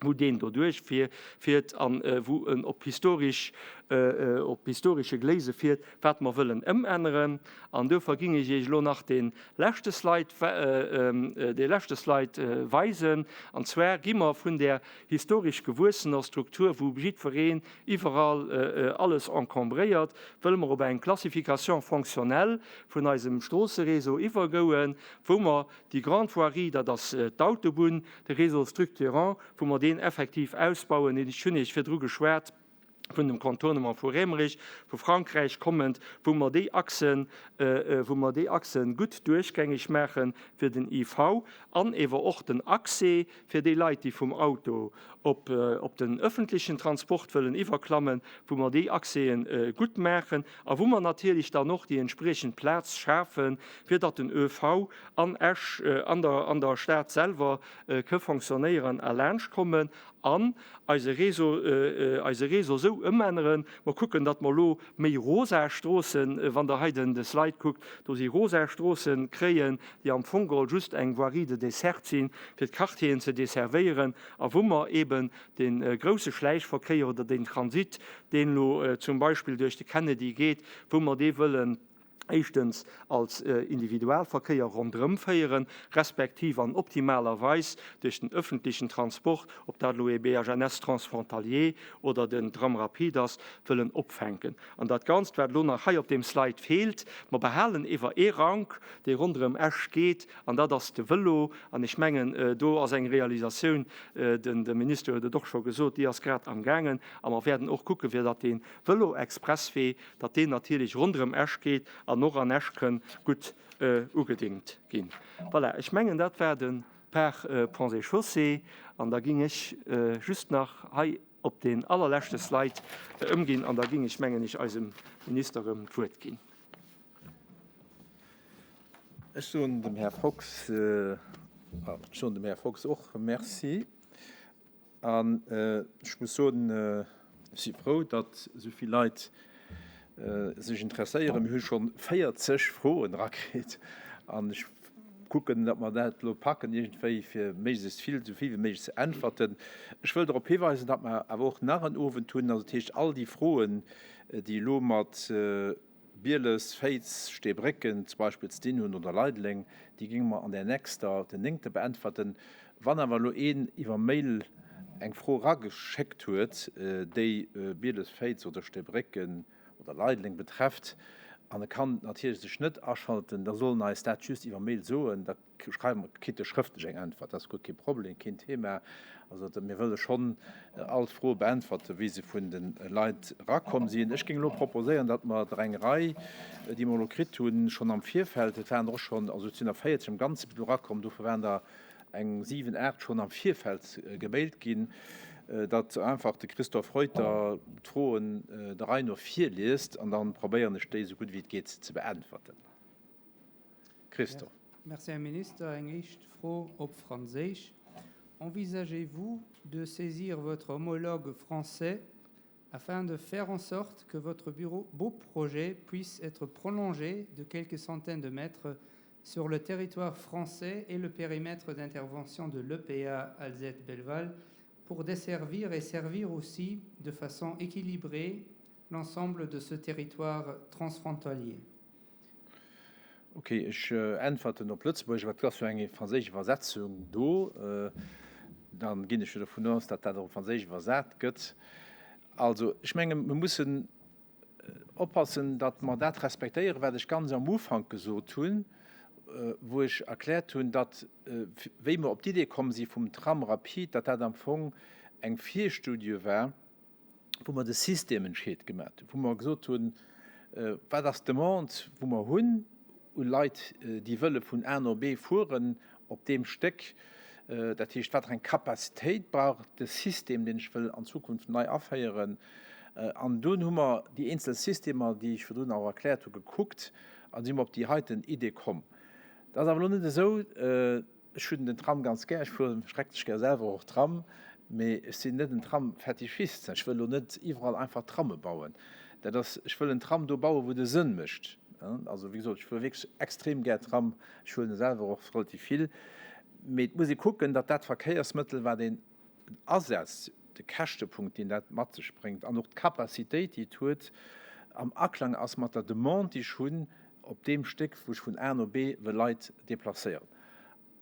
wou deen doduerch fiert an wou en op historisch, op historische Gléise fiert, wat mer wëllen ëmänneren. An duerfir ging ech Iech elo nach dee leschte Slide, dee leschte Slide weisen. An zwar gi mer vun där historisch gewuessener Struktur, wou jiddwereen iwwerall alles encombréiert, wëlle mer op eng Classification fonctionnelle vun eisem Stroosseréseau iwwergouen, wou mer Déi Grande voirie, dat ass d'Autobunn, de Réseau structurant, wou mer deen effektiv ausbauen. Ech hunn Iech virdru geschwat vun dem Contournement vu Raemerich, vu Frankräich kommend, wou mer déi Achsen, wou mer déi Achsen gutt duerchgängeg maache fir den IV an ewer och den Accès fir déi Leit, déi vum Auto op op den öffentlichen Transport wëllen iwwerklammen, wou mer déi Accèsen gutt maachen a wou mer natierlech dann och déi entspriechend Plaz schafen, fir datt den ÖV an Esch, an der an der Stad selwer ke fonctionnéieren a laanschtkommen an eise Réseau eise Réseau esou ëmänneren. Mer kucken, datt mer elo méi rosa Stroossen, wann Der hei den de Slide kuckt, do si rosa Stroossen, kréien, déi am Fong geholl just eng Voirie de desserte sinn, fir d'Quartieren ze desservéieren a wou mer eeben dee grousse Schläichverkéier oder den Transit, deen elo zum Beispill duerch de Kennedy geet, wou mer dee wëllen éischtens als Individualverkéier ronderëm féieren, respektiv an optimaler Weis duerch den öffentlichen Transport, ob dat elo ee BHNS transfrontalier oder den Tram rapide ass, wëllen opfänken. An dat Ganzt, wat elo nach hei op deem Slide feelt, mer behalen iwwer ee Rank, dee ronderëm Esch geet, an dat ass de Vëlo. An ech mengen, do ass eng Realisatioun, den de Minister huet et och scho gesot, déi ass grad amgaangen. A mer wäerten och kucken, fir datt dee Vëlo-Expresswee, datt deen natierlech ronderëm Esch geet an och an Esch kënn gutt ugedéngt ginn. Voilà, ech mengen, dat war de Par Ponts et Chaussées. An da ging ech just nach hei op deen allerleschte Slide ëmginn an da ging ech, mengen ech, eisem Minister erëm d'Wuert ginn. Ech soen dem Här Fox, ech soen dem Här Fox och Merci. An ech muss soen, ech si frou, datt esou vill Leit sech interesséieren. Mir hu scho 40 Froen erakritt an ech kucken, datt mer dat elo packen iergendwéi, fir méiglechst vill, esou vill wéi méiglech ze äntwerten. Ech wëll drop hiweisen, datt mer awer och nach en Owend hunn. Also dat heescht, all déi Froen, déi elo mat Bieles, Féiz, Steebrécken zum Beispill ze dinn hunn oder Leideleng, déi géinge mer an där nächster, den néngte beäntwerten. Wann awer elo een iwwer Mail eng Fro erageschéckt huet, déi Bieles, Féiz oder Steebrécken oder Leideleng betrefft an e kann natierlech sech net aschalten, da soll en eis dat just iwwer Mail soen. Da schreiwe mer, kritt e schrëftlech eng Äntwert. Dat ass guer kee Problem, keen Thema. Also mir wëlle schonn all d'Froe beäntwerte wéi se vun de Leit erakomm sinn. Ech géing elo proposéieren, datt mer der eng Rei, déi mer elo kritt hunn, schonn am Virfeld, et waren der och schonn, also et sinn der 40 am Ganze bis elo erakomm, dovun waren der eng 7, 8 schonn am Virfeld gemailt ginn, datt einfach de Christophe Reuter d'Froen der Rei no virliest an da probéieren ech déi esou gutt wéi et geet ze beäntwerten. Christophe. Merci, Här Minister. Eng éischt Fro op Franséisch. Envisagez-vous de saisir votre homologue français afin de faire en sorte que votre bureau, beau projet puisse être prolongé de quelques centaines de mètres sur le territoire français et le périmètre d'intervention de l'EPA Alzette-Belval pour desservir et servir aussi de façon équilibrée l'ensemble de ce territoire transfrontalier? Ok, ech äntwerten op Lëtzebuergesch, well et ass jo eng franséisch Iwwersetzung do. Dann ginn ech jo dovun aus, datt dat och op Franséisch iwwersat gëtt. Also, ech mengen, mir mussen oppassen, datt mer dat respektéieren, wat ech ganz am Ufank gesot hunn, wou ech erkläert hunn, datt, wéi mer op d'Idee komm si vum Tram rapide, datt dat am Fong eng Virstudie war, wou mer de Systementscheed gemaat hunn, wou mer gesot hunn, wat ass d'Demande, wou mer hunn u Leit, déi wëlle vun A no B fueren op deem Stéck, dat heescht, wat fir eng Capacitéit brauch de System, deen ech wëll an Zukunft nei aféieren. An dunn hu mer déi eenzel Systemer, déi ech virdrun och erkläert hu, gekuckt a si mer op déi heiten Idee komm. Dat ass awer elo net esou, Ech hunn den Tram ganz gär, ech fuere schrecklech gär selwer och Tram, mee ech sinn net en Tram-Fetischist. Ech wëll elo net iwwerall einfach Tramme bauen. Dat ass, ech wëll en Tram do bauen, wou de Sënn mécht. Also, wéi gesot, ech fuere wierklech extrem gär Tram, ech huelen e selwer och relativ vill, mee et muss ee kucken, datt dat Verkéiersmëttel, wat een asetzt, de Käschtepunkt, deen dat mat sech bréngt, an och d'Capacitéit, déi et huet, am Aklang ass mat der Demande, déi ech hunn op deem Stéck, wou ech vun A no B wëll Leit déplacéieren.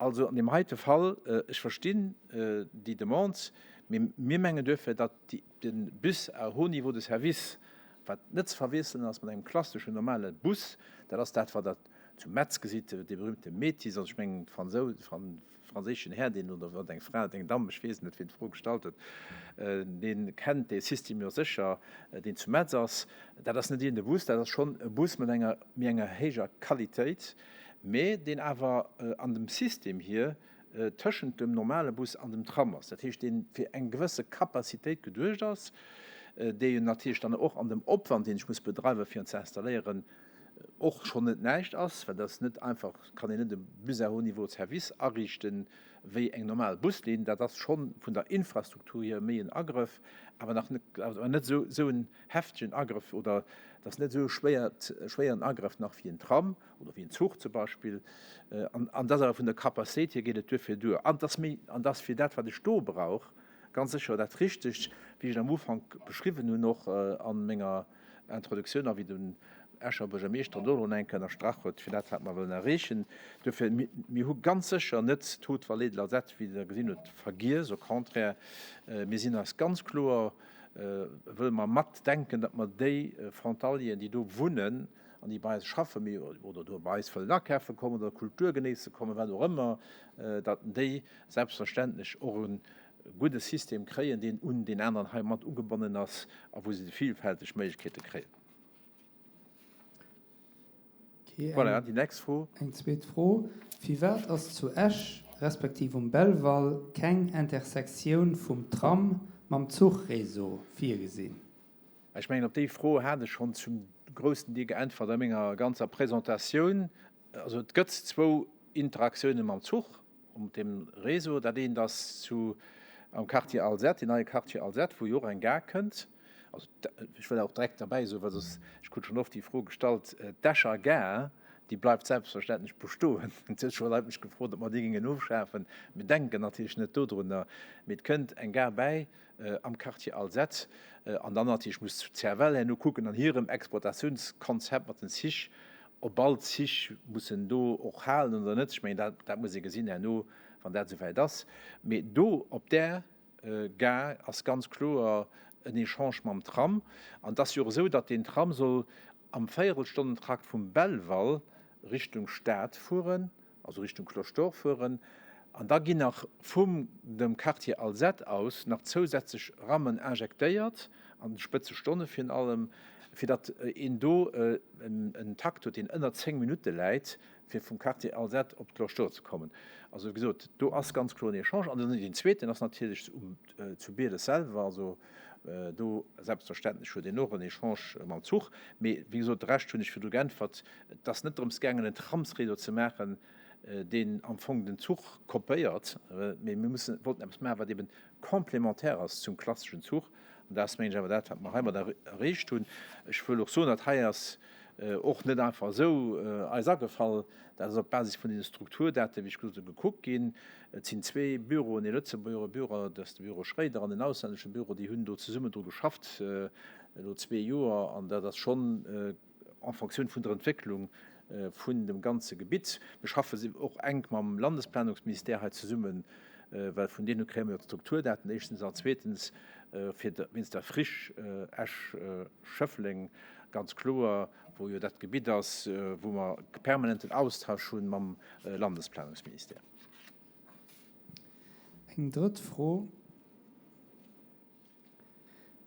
Also an deem heite Fall, ech verstinn déi Demande, mee mir mengen duerfir, datt de Bus à haut niveau de service, wat net ze verwiesselen ass mat engem klasseschen normale Bus, dat ass dat, wat Der zu Metz gesitt, dee berühmte Métis, also ech mengen d'Fransou, franséischen Här, deen, oder wat eng Fra, eng Damm, ech weess et net, wien d'Fro gestallt huet, dee kennt dee System jo sécher, deen zu Metz ass. Dat ass net iergend e Bus, dat ass schonn e Bus mat enger méi enger héijer Qualitéit, mä deen awer an dem System hier tëschent dem normale Bus an dem Tram ass. Dat heescht, dee fir eng gewësse Capacitéit geduecht ass, dee natierlech dann och an dem Opwand, deen ech muss bedreiwen, fir en ze installéieren, och schonn net näischt ass, well dat ass net einfach, kann een net e Bus à haut niveau de service ariichten wéi eng normal Buslinn. Dat ass scho vun der Infrastruktur hier méi en Agrëff, awer nach net, awer net esou, esou en heftegen Agrëff oder et ass net esou e schwéiert, schwéieren Agrëff nach wéi en Tram oder wéi en Zuch zum Beispill. An, an dat ass awer vun der Capacitéit hier geet et duerfir duer. An et ass méi, an et ass fir dat wat ech do brauch ganz sécher dat Richtegt, wéi ech et am Ufank beschriwwen hunn och a menger Introduktioun a wéi den Escher Buergermeeschter do elo eng Kéier ënnerstrach huet, fir dat wat mer wëllen erreechen. Duerfir, mir hu ganz sécher net d'Haute Vallée de l'Alzette, wéi Der gesinn hutt, vergiess. Au contraire, mir sinn eis ganz kloer, wëlle mer matdenken, datt mer déi Frontalieren, déi do wunnen an déi bei eis schaffen, mee oder do bei eis wëllen akafe kommen oder Kultur genéisse kommen, wat och ëmmer, datt déi selbstverständlech och e gudde System kréien, deen un deen aneren hei mat ugebonnen ass a wou se déi villfälteg Méiglechkeete kréien. Voilà, déi nächst Fro. Eng zweet Fro, Firwat ass zu Esch respektiv um Belval keng Intersektioun vum Tram mam Zuchréseau virgesinn? Ech mengen, op déi Fro hat ech schonn zum groussen Deel geäntwert a menger ganzer Presentatioun. Also et gëtt zwou Interaktiounen mam Zuch um deem Réseau. Dat eent ass zu am Quartier Alzette, deen neie Quartier Alzette, wou jo och eng Gare kënnt. Also ech wëll och direkt derbäi soen, well soss, ech krut schonn oft déi Fro gestallt, d'Escher Gare, déi bleift selbstverständlech bestoen. Et huet scho Leit mech gefrot, ob mer déi géingen ofschafen. Mir denken natierlech net dodrunner, mee et kënnt eng Gare bäi am Quartier Alzette. An dann natierlech muss d'CFL herno kucken an hirem Exploitatiounskonzept mat den Zich, ob all d'Zich mussen do och halen oder net. Ech mengen, dat, dat muss ee gesinn herno, wann dat esouwäit ass. Mee do op där Gare ass ganz kloer en Echange mam Tram. An et ass jo och esou, datt deen Tram soll am Véierelstonnentrakt vum Belval Richtung Stad fueren. also Richtung Cloche d'Or fueren, an da ginn nach vum dem Quartier Alzette aus nach zousätzlech Rammen injektéiert, an de Spëtzestonne virun allem, fir datt een do en Takt huet, deen ënner 10 Minutte läit, fir vum Quartier Alzette op d'Cloche d'Or ze kommen. Also wéi gesot, do ass ganz kloer en Echange. An dann deen zweeten ass natierlech zu Bieles selwer, also do selbstverständlech huet een och en Echange mam Zuch. Mee wéi gesot, de Rescht hunn ech virdru geäntwert. Et ass net drëms gaangen, en Tramsréseau ze maachen, deen am Fong den Zuch kopéiert, mee mir mussen, wollten eppes maachen, wat eben complémentaire ass zum klasseschen Zuch. An dat ass, mengen ech, awer dat, wat mer heimat erreecht hunn. Ech wëll och soen, dat hei ass och net einfach esou eis agefall. Dat ass op Basis vun deene Strukturdaten, wéi ech gesot hunn, gekuckt ginn. Et sinn zwee Büroen, ee Lëtzebuerger Büro, dat ass de Büro Schréider, an en auslännesche Büro, déi hunn do zesummen dru geschafft elo zwee Joer. An dat ass schonn, en Fonctioun vun der Entwécklung. vun dem ganze Gebitt. Mir schaffe och enk mam Landesplanungsministère hei zesummen, well vun deene kréie mer jo d'Strukturdaten éischtens a zweetens fir wéinst der Friche Esch-Schëffleng ganz kloer, wou jo dat Gebitt ass, wou mer permanenten Austausch hu mam Landesplanungsministère. Eng drëtt Fro,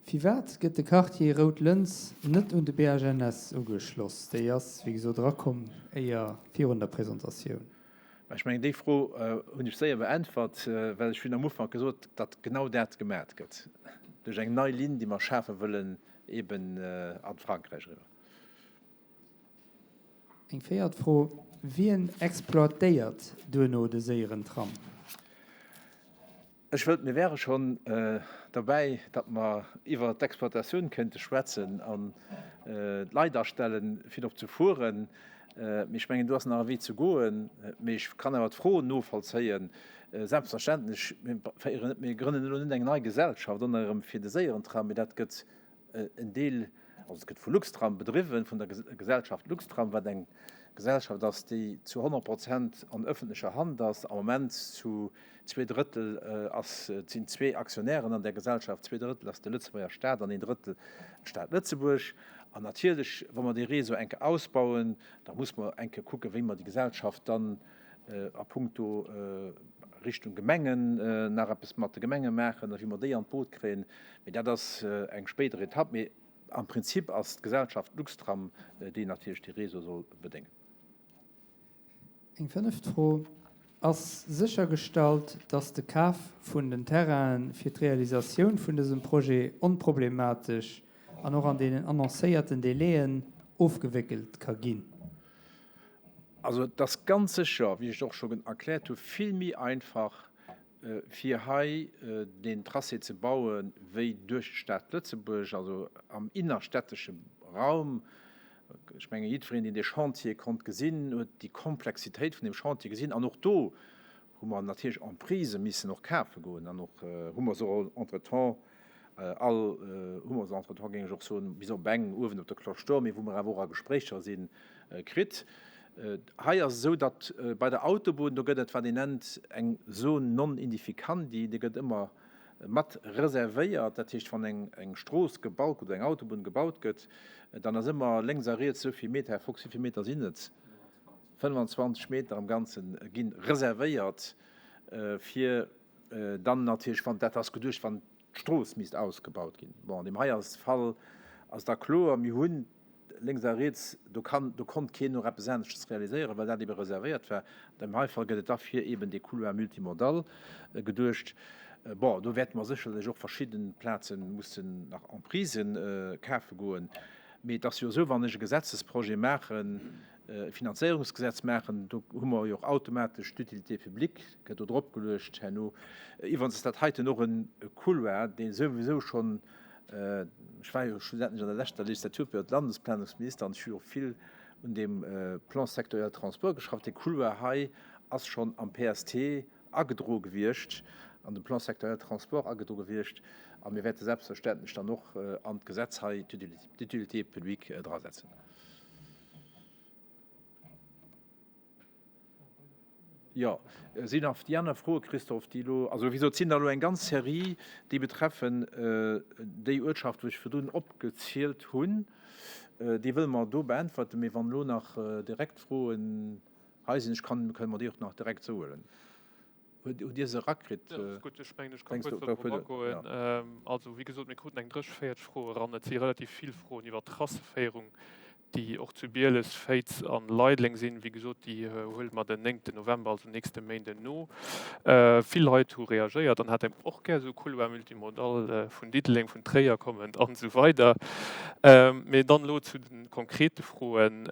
Firwat gëtt de Quartier Rout Lëns net un de BHNS ugeschloss? Déi ass, wéi gesot, erakomm éier virun der Presentatioun. Ech mengen, déi Fro hunn ech séier beäntwert, well ech hunn am Ufank gesot, datt genau dat gemat gëtt duerch eng nei Linn, déi mer schafe wëllen, eben a Frankräich eriwwer. Eng véiert Fro, Wien exploitéiert duerno de séieren Tram? Ech wëllt, mir wäre schonn derbäi, datt mer iwwert d'Exploitatioun kënnte schwätzen an d'Leit astellen, fir drop ze fueren. Mee ech mengen, do ass nach e Wee ze goen. Mee ech kann awer d'Fro novollzéien. Selbstverständlech, mir féieren net, mir grënnen elo net eng nei Gesellschaft ënner erëm fir de séieren Tram, mee dat gëtt en Deel, also et gëtt vu Luxtram bedriwwen, vun der Gesellschaft Luxtram, wat eng Gesellschaft ass, déi zu 100 Prozent an ëffentlecher Hand ass. Am Moment zu 2/3 ass, et sinn zwee Aktionären an där Gesellschaft, 2/3 ass de Lëtzebuerger Staat an een Drëttel d'Stad Lëtzebuerg. An natierlech, wa mer dee Réseau eng Kéier ausbauen, da muss mer eng Kéier kucken, wéi mer déi Gesellschaft dann a puncto Richtung Gemengen nach eppes mat de Gemenge maachen a wéi mer déi an d'Boot kréien. Mee dat ass eng spéider Etapp. Mee am Prinzip ass d'Gesellschaft Luxtram, déi natierlech dee Réseau soll bedéngen. Eng fënneft Fro, Ass séchergestallt, dass de Kaf vun den Terrainen fir d'Realisatioun vun dësem Projet onproblematesch an och an deenen annoncéierten Délaiën ofgewéckelt ka ginn? Also et ass ganz sécher, wéi ech et och scho erkläert hu, vill méi einfach, fir hei deen Tracé ze baue wéi duerch d'Stad Lëtzebuerg, also am innerstädtesche Raum. Ech menge jiddwereen, deen dee Chantier konnt gesinn, huet déi Komplexitéit vun deem Chantier gesinn. An och do hu mer natierlech Emprisë missen och kafe goen an och hu mer se och entretemps all, hu mer se entretemps, géing ech och soen, bis op eng uewen op der Cloche d'Or, mee wou mer awer och a Gespréicher sinn, kritt. Hei ass et esou, datt bei der Autobunn, do gëtt et, wat een nennt, eng Zone non aedificandi, déi gëtt ëmmer mat reservéiert. Dat heescht, wann eng Strooss gebaut gëtt oder eng Autobunn gebaut gëtt, dann ass ëmmer lénks a riets esou vill Meter, Här Fox, wéi vill Meter sinn et? 25 Meter am Ganze gi reservéiert, fir dann natierlech, wann, dat ass geduecht, wann d'Strooss misst ausgebaut ginn. Bon, an deem hei ass Fall ass da kloer, mir hunn lénks a riets, do kann, do konnt keen noch eppes aneschtes realiséieren, well dat ebe reservéiert war. An deem hei Fall gëtt et da fir eben dee Couloir multimodal geduecht. Bon, do wäerte mer sécherlech och verschidde Plaze mussen nach Emprisen kafe goen. Mee et ass jo esou, wann ech e Gesetzesprojet maachen, e Finanzéierungsgesetz maachen, do hu mer jo och automatesch d'Utilité publique gëtt do drop geluecht herno. Iwwerens ass dat heiten och e Couloir, dee souwisou schonn, ech war jo schlussendlech an der leschter Legislaturperiod Landesplanungsminister an ech hu jo och vill un deem Plan sectoriel Transport geschafft, dee Couloir hei ass schonn am PST agedroe gewiescht, an de Plan sectoriel Transport agedroe gewiescht a mir wäerte selbstverständlech dann och an d'Gesetz hei d'Utilité publique drasetzen. Jo, sinn nach déi aner Froe, Christophe, déi elo, also wéi gesot, et sinn der elo eng ganz Serie, déi betreffen déi Uertschaft, wou ech virdrun opgezielt hunn. Déi wëlle mer do beäntwerten. Mee wann elo nach direkt Froen hei sinn, ech kann, kënne mer déi och nach direkt esou huelen. Hutt Dir se erakritt? Jo, ass gutt. Ech mengen, ech ka kuerz do drop agoen. Also, wéi gesot, mir kruten eng 43 Froe eran. Et si relativ vill Froen iwwert d'Trasseféierung, déi och zu Bieles, Féiz a Leideleng sinn. Wéi gesot, déi huele mer den néngten November, also nächste Méinden, no. Vill Leit hu reagéiert an hätten och gär esou e Couloir multimodal vun Diddeleng, vun Tréier kommend an esou weider. Mee dann elo zu de konkrete Froen.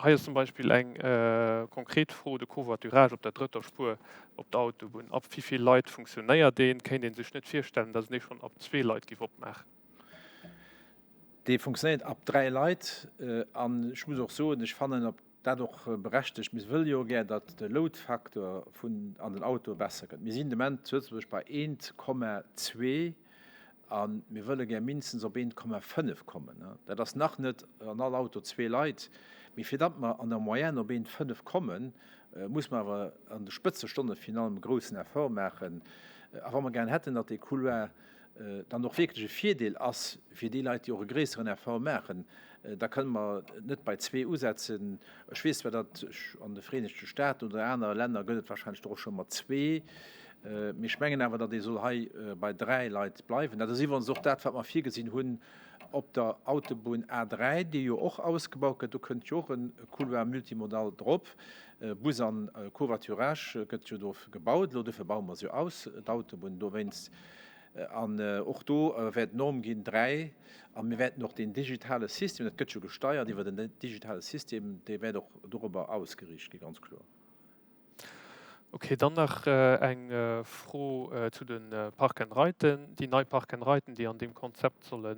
Hei ass zum Beispill eng konkret Fro, de Covoiturage op der drëtter Spuer op der Autobunn, ab wéi vill Leit funktionéiert deen? Kéint ee sech net virstellen, datt en dee schonn ab zwee Leit géif opmaachen? Dee funktionéiert ab dräi Leit an ech muss och soen, ech fannen op dat och berechtegt, mir wëlle jo gär, datt de Load-Factor vun an den Autoe besser gëtt. Mir sinn de Moment zu Lëtzebuerg bei 1,2. A mir wëlle gär mindestens op 1,5 kommen. Dat ass nach net an all Auto zwee Leit, mee fir datt mer an der Moyenne op 1,5 kommen, muss mer awer an de Spëtzestonne virun allem e groussen Effort maachen. A wa mer gär hätten, datt dee Couloir dann och wierklech e Virdeel ass fir déi Leit, déi och e gréisseren Effort maachen, da kënne mer net bei zwee usetzen. Ech weess zwar, datt an de Vereenegte Staaten oder anere Länner gëtt et wahrscheinlech och scho mat zwee, mee ech mengen awer, datt ee soll hei bei dräi Leit bleiwen. Dat ass iwwerens och dat, wat mer virgesinn hunn op der Autobunn A3, déi jo och ausgebaut gëtt. Do kënnt jo och e Couloir multimodal drop. Bus an Covoiturage gëtt jo do gebaut elo, dofir baue mer se jo aus, d'Autobunn dowéinst. An och do wäert d'Norm ginn 3. A mir wäerten och deen digitale System, dat gëtt jo gesteiert iwwer en digitale System, dee wäert och dorobber ausgeriicht gi, ganz kloer. Okay, dann nach eng Fro zu de Park and Riden. Déi nei Park and Riden, déi an deem Konzept solle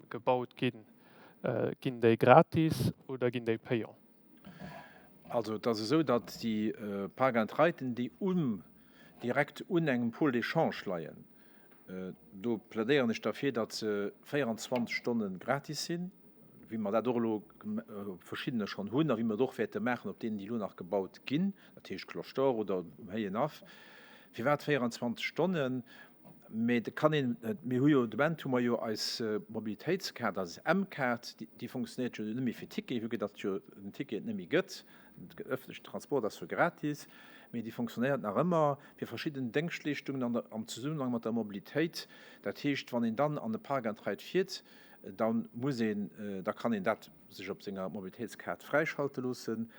gebaut ginn, ginn déi gratis oder ginn déi payant? Also et ass esou, datt déi Park and Riden, déi um, direkt un engem Pôle d'échange leien, do plädéieren ech derfir, datt se 24 Stonne gratis sinn, wéi mer dat och elo op verschiddene schonn hunn a wéi mer et och wäerte maachen op deenen, déi elo nach gebaut ginn, dat heescht Cloche d'Or oder um Héienhaff. Firwat 24 Stonnen? Mee et kann een, mir hu jo, de Moment hu mer jo eis Mobilitéitskaart, eis M-Kaart, déi funktionéiert jo net méi fir Ticket, vue que datt jo den Ticket net méi gëtt. Den ëffentlechen Transport ass jo gratis, mee déi funktionéiert nach ëmmer fir verschidden Déngschtleeschtungen an der, am Zesummenhang mat der Mobilitéit. Dat heescht, wann een dann an e Park and Ride fiert, da muss een, da kann een dat sech op senger Mobilitéitskaart fräischalte loossen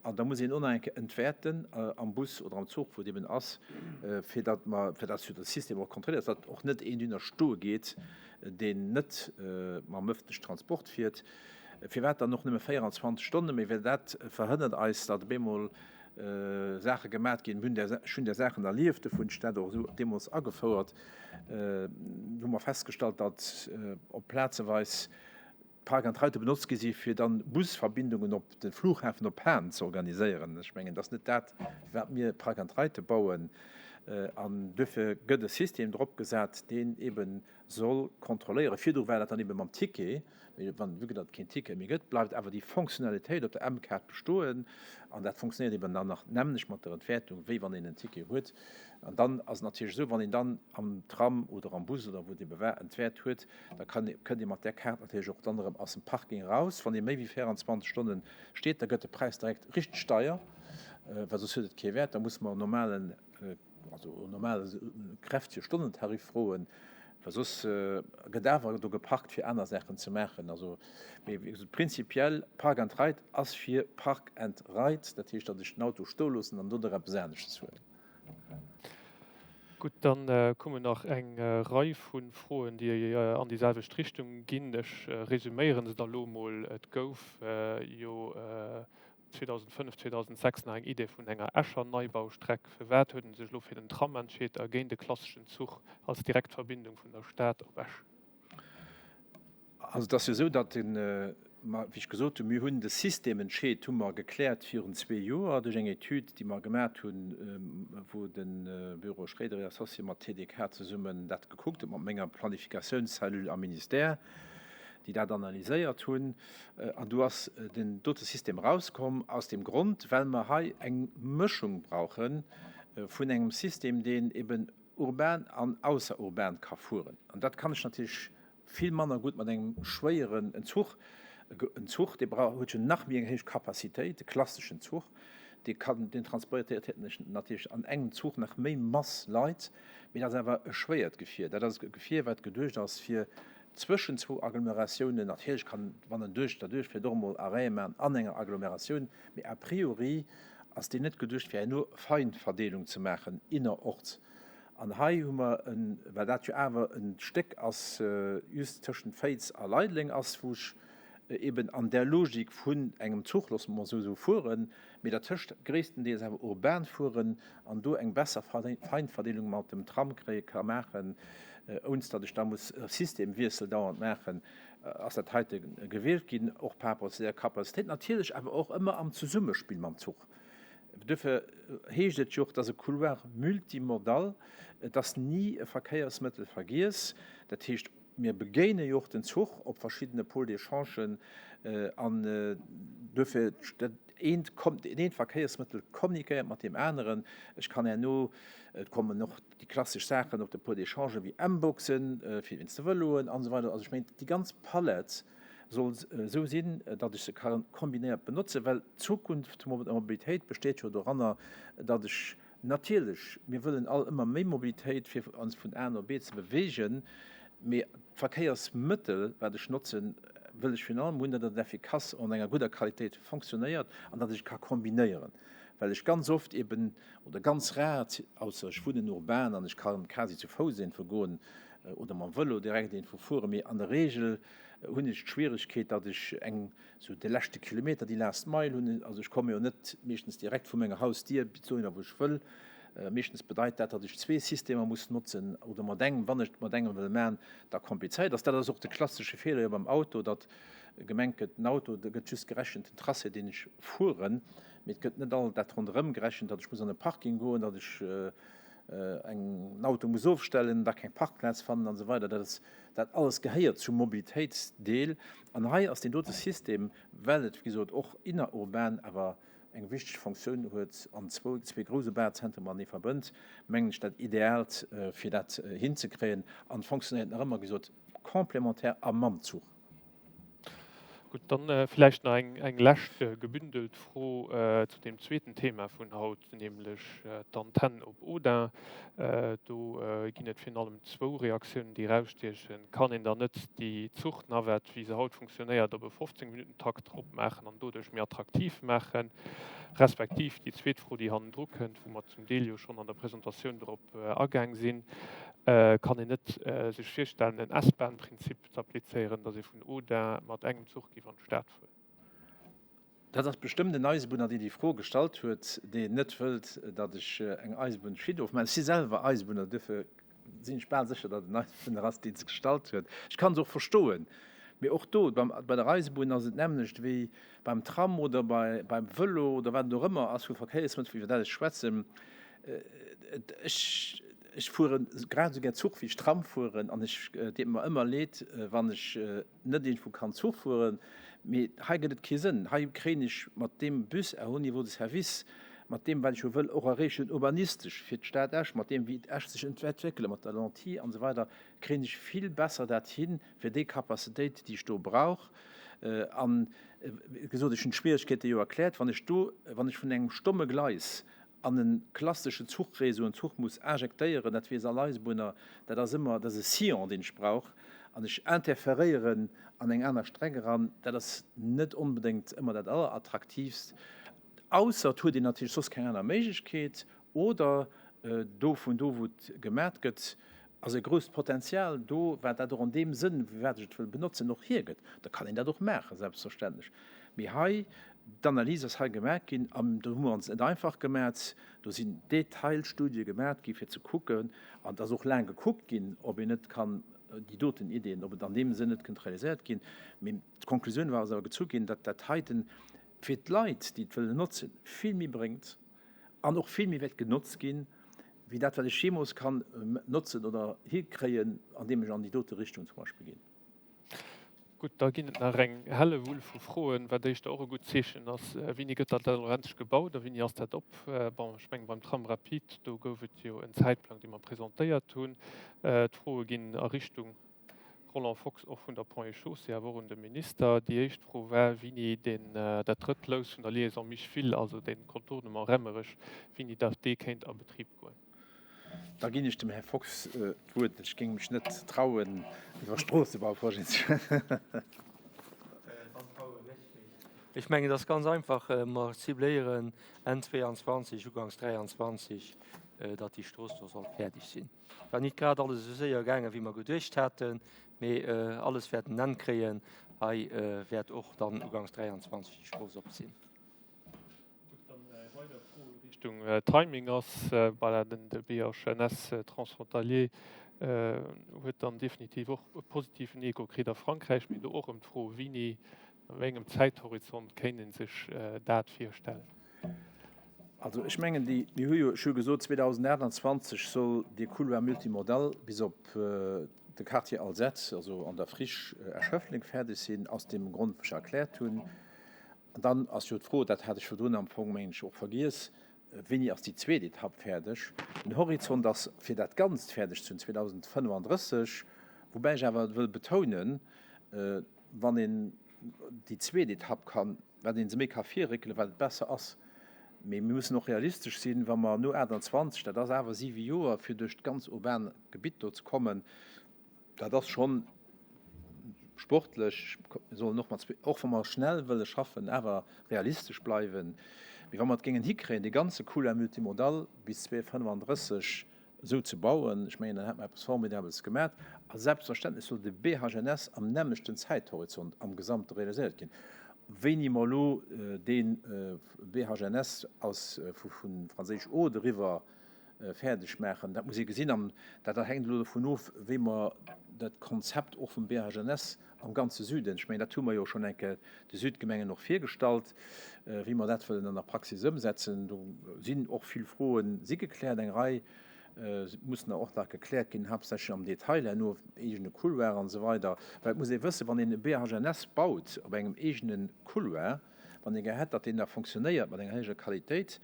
an da muss een och nach eng Kéier entwäerten am Bus oder am Zuch, wou et eben ass, fir datt mer, fir datt jo de System och kontrolléiert ass, datt och net een dohinner stoe geet, deen net mam ëffentlechen Transport fiert. Firwat dann och nëmme 24 Stonnen? Mee well dat verhënnert eis, datt op eemol Saache gemat ginn. Mir hunn där, ech hunn där Saachen erlieft, dofir hunn ech dat och esou deemools agefouert, do hu mer festgestallt, datt op plazeweis Park and Ride benotzt gi si fir dann Busverbindungen op de Flughafen op Hahn ze organiséieren. Ech mengen, dat ass net dat, firwat mir Park and Ride bauen. An duerfir gëtt e System drop gesat, deen ebe soll kontrolléieren. Virdru war dat dann ebe mam Ticket, mee wann, vue que datt et keen Ticket méi gëtt, bleift awer déi Fonctionnalitéit op der M-Kaart bestoen. An dat fonctionnéiert eben dann nach d'nämmlecht mat der Entwäertung, wéi wann een en Ticket huet. An dann ass et natierlech esou, wann een dann am Tram oder am Bus oder wou et ebe war entwäert huet, da kann, kënnt ee mat där Kaart natierlech och dann erëm aus dem Parking eraus. Wann ee méi wéi 24 Stonne steet, da gëtt de Präis direkt richteg deier, well soss huet et kee Wäert. Da musse mer en normalen, also en normale kräftege Stonnentarif froen, well soss gëtt awer do geparkt fir aner Saachen ze maachen. Also, mee wéi gesot, prinzipiell Park and Ride ass fir Park and Ride, dat heescht, datt ech den Auto stoe loossen an do nach eppes anesches huelen. Gutt, da kommen nach eng Rei vu Froen, déi an déi selwecht Richtung ginn. Ech resüméiere se da lo emol. Et gouf jo 2005, 2006 nach eng Idee vun enger Escher Neibaustreck. Firwat huet ee sech elo fir den Tram entscheet a géint e klasseschen Zuch als direkt Verbindung vun der Stad op Esch? Also et ass jo esou, datt de, ma wéi ech gesot hunn, mir hunn de Systementscheed hu mer gekläert virun zwee Joer duerch eng Etüd, déi mer gemat hunn, wou de Büro Schréider et Associés mat TDK zesummen dat gekuckt huet, mat menger Planifikatiounscellule am Ministère, déi dat analyséiert hunn. An do ass den dote System erauskomm aus deem Grond, well mer hei eng Mëschung brauche vun engem System, deen eben urban an ausserurban ka fueren. An dat kann ech natierlech vill manner gutt mat engem schwéieren en Zuch. En Zuch, dee brauch, huet jo nach méi eng héich Capacitéit, de klasseschen Zuch, dee kann, deen transportéiert natierlech an engem Zuch nach méi Mass Leit, mee dat ass awer e schwéiert Gefier. Dat ass e Gefier, wat geduecht ass fir zwëschen zwou Agglomeratiounen, natierlech kann, wann en duerch derduerch fiert, och emol Arrête maachen an enger Agglomeratioun, mee a priori ass deen net geduecht fir herno Feinverdeelung ze maachen innerorts. An hei hu mer en, well dat jo awer e Stéck ass, just tëschent Féiz a Leideleng ass, wou ech eben an där Logik vun engem Zuch, loosse mer emol esou fueren, mee dertëscht gréisstendeels awer urban fueren an do eng besser Feinverdeelung mat dem Tram kréie ka maachen, ounst datt ech da muss e Systemwiessel dauernd maachen, ass dat heite gewielt ginn, och par rapport zu där Capacitéit, natierlech awer och ëmmer am Zesummespill mam Zuch. Duerfir heescht et jo och, dass e Couloir multimodal, et ass ni e Verkéiersmëttel vergiess. Dat heescht, mir begéine jo och den Zuch op verschiddene Pôles d'échangen an duerfir, dat eent kommt, dat eent Verkéiersmëttel kommunikéiert mat deem aneren. Ech kann herno, et kommen och déi klassesch Saachen op de Pôles d'échange wéi M-Boxen fir wéinst de Vëloen an esou weider. Also ech mengen, déi ganz Palett soll esou sinn, datt ech se ka kombinéiert benotzen, well d'Zukunft vun der Mobilitéit besteet jo doranner, datt ech natierlech, mir wëllen all ëmmer méi Mobilitéit, fir ons vun A no B ze bewegen, mee d'Verkéiersmëttel, wat ech notzen, wëll ech virun allem hunn, datt et effikass an enger gudder Qualitéit fonctionnéiert an datt ech et ka kombinéieren, well ech ganz oft eben oder ganz rar, ausser ech wunnen urban an ech ka quasi zu Fouss iergendwou goen oder mam Vëlo direkt iergendwou fueren, mee an der Regel hunn ech d'Schwieregkeet, datt ech eng, sou de leschte Kilometer, déi last mile hunn, also ech komme jo net meeschtens direkt vu menger Hausdier bis dohinner wou ech wëll. Meeschtens bedeit dat, datt ech zwee Systemer muss notzen oder mat engem, wann ech et mat engem wëll maachen, da komplizéiert ass. Dat ass och de klassesche Feeler jo beim Auto, datt gemengt gëtt, den Auto, do gëtt just gerechent den Tracé deen ech fueren, mee et gëtt net all dat ronderëm gerechent, datt ech muss an e Parking goen, datt ech en Auto muss ofstellen, da keng Parkplaz fannen an esou weider. Dat ass, dat alles gehéiert zum Mobilitéitsdeel. An hei ass deen dote System, well et, wéi gesot, och innerurban awer eng wichteg Fonctioun huet an zwou, zwee grouse Barzentren matenee verbënnt, mengen ech, dat Ideaalt, fir dat hinzekréien. An fonctionnéiert nach ëmmer, wéi gesot, complémentaire a mam Zuch. Gutt, dann vläicht nach eng lescht gebündelt Fro zu deem zweeten Thema vun haut, nämlech d'Antenn op Audun. Do ginn et virun allem zwou Reaktiounen, déi erausstiechen. Kann een dann net déi Zuchnavette, wéi se haut funktionéiert, op e 15-Minutten-Takt eropmaachen an doduerch méi attraktiv maachen? Respektiv déi zweet Fro, déi hannendru kënnt, wou mer zum Deel jo schonn an der Presentatioun drop agaang sinn, Kann een net sech virstellen, en S-Bahn-Prinzip z'applizéieren, datt ee vun Audun mat engem Zuch géif an d'Stad fueren? Dat ass bestëmmt en Eisebunner, deen déi Fro gestallt huet, deen net wëllt, datt ech eng Eisebunnschinn ofmaachen. Ech si selwer Eisebunner, duerfir sinn ech bal sécher, datt et en Eisebunner ass, deen se gestallt huet. Ech kann se och verstoen. Mee och do, bei der Eisebunn ass et d'nämmlecht wéi beim Tram oder beim Vëlo oder wat et och ëmmer ass vu Verkéiersmëttel, iwwer dat ech schwätzen. Ech Ech fuere grad esou gär Zuch wéi ech Tram fueren an ech deet mer ëmmer leed, wann ech net iergendwou kann Zuch fueren. Mee hei gëtt et kee Sënn. Hei kréien ech mat deem Bus à haut niveau de service, mat deem wat ech jo wëll och erreechen urbanistesch fir d'Stad Esch, mat deem wéi Esch sech entwéckele mat der Lentille an esou weider, kréien ech vill besser dat hin, fir déi Capacitéit déi ech do brauch. An, wéi gesot, ech hunn d'Schwieregkeete jo erkläert, wann ech do, wann ech vun engem stomme Gleis an e klassesche Zuchréseau, en Zuch muss injektéieren, dat weess all Eisebunner, dat ass ëmmer, dat ass e Sillon, deen ech brauch, an ech interferéieren an eng aner Streck eran, dat ass net onbedéngt ëmmer dat Allerattraktiivst, ausser et huet een natierlech soss keng aner Méiglechkeet, oder do, vun do wou et gemat gëtt, ass e grousst Potenzial do, wat dat och an deem Sënn, wéi wat ech et wëll benotzen, och hiergëtt. Da kann een dat och maachen, selbstverständlech. Mee hei, d'Analys ass hei gemaach ginn an do hu mer ons et net einfach gemaach. Do sinn Detailstudie gemaach gi fir ze kucken, an et ass och laang gekuckt ginn, ob een net kann déi doten Ideen, ob et an deem Sënn net kënnt realiséiert ginn. Mee d'Konklusioun war ass awer gezu ginn, datt dat heiten fir d'Leit, déi et wëllen notzen, vill méi bréngt an och vill méi wäert genotzt ginn, wéi dat, wat ech jeemools kann notzen oder hikréien, andeem ech an déi dote Richtung zum Beispill ginn. Gutt, da ginn et nach eng Hellewull vu Froen, wat éischter och e gutt Zeechen ass. Wéini gëtt dat elo endlech gebaut a wéini ass dat op? Bon, ech mengen, beim Tram rapide, do gouf et jo en Zäitplang, dee mer presentéiert hunn. D'Froe ginn a Richtung Roland Fox, och vun der Ponts et Chaussées, awer och un de Minister. Déi éischt Fro war, wéini deen, dat drëtt Lous vun der Liaison Micheville, also dee Contournement Remmerech, wéini datt dee kéint a Betrib goen. Da ginn ech dem Här Fox d'Wuert. Ech géing mech net trauen, iwwer Stroossebauprojeten ze schwätzen. Dann trauen ech mech. Ech mengen, et ass ganz einfach, Mer cibléieren Enn 22, uganks 23, datt déi Strooss do soll fäerdeg sinn. War nit grad alles esou séier gaangen, wéi mer geduecht haten, mee alles wäert en Enn kréien. Hei wäert och dann uganks 23 déi Strooss op sinn. Gutt, dann eng weider Fro Richtung Timing ass, voilà, den de BHNS transfrontalier huet dann definitiv och e positiven Echo kritt a Frankräich, mee do och erëm d'Fro, wéini, a wéi engem Zäithorizont kéint ee sech dat virstellen? Also ech mengen, déi, mir hu jo, ech hu gesot, 2028 soll dee Couloir multimodal bis op de Quartier Alzette, also an der Friche Esch-Schëffleng fäerdeg sinn, aus deem Grond, wou ech erkläert hunn. An dann ass jo d'Fro, dat hat ech virdrun am Fong, mengen ech, och vergiess, Wéini ass déi zweet Etapp fäerdeg? Den Horizont ass, fir dat Ganzt fäerdeg ze hunn, 2035, woubäi ech awer wëll betounen, wann een déi zweet Etapp kann, wat ee se méi ka virréckelen, wat et besser ass. Mee mir mussen och realistesch sinn, wa mer no 28, dat ass awer siwe Joer, fir duerch d'ganz urban Gebitt do ze kommen, Dat ass schonn sportlech. Mir sollen och mat, och wa mer schnell wëlle schaffen, awer realistesch bleiwen. Mee wa mer et géingen hikréien, dee ganze Couloir multimodal bis 2035 esou ze bauen, ech mengen, dann hätte mer eppes Formidables gemat. A selbstverständlech soll de BHNS am nämmlechten Zäithorizont am Gesamte realiséiert ginn. Wéini mer elo dee BHNS aus vu franséisch Aude eriwwer fäerdeg maachen. Dat muss ee gesinn an dat hänkt elo dovun of, wéi mer dat Konzept och vum BHNS am ganze Süden, ech mengen, dat hu mer jo schonn eng Kéier de Südgemengen och virgestallt, wéi mer dat wëllen an der Praxis ëmsetzen. Do sinn och vill Froen si gekläert, eng Rei mussen der och nach gekläert ginn, haaptsächlech am Detail herno, eegene Couloir an esou weider. Well et muss ee wëssen, wann een e BHNS baut op engem eegene Couloir, wann ee gär hätt, datt deen da fonctionnéiert mat enger héijer Qualitéit,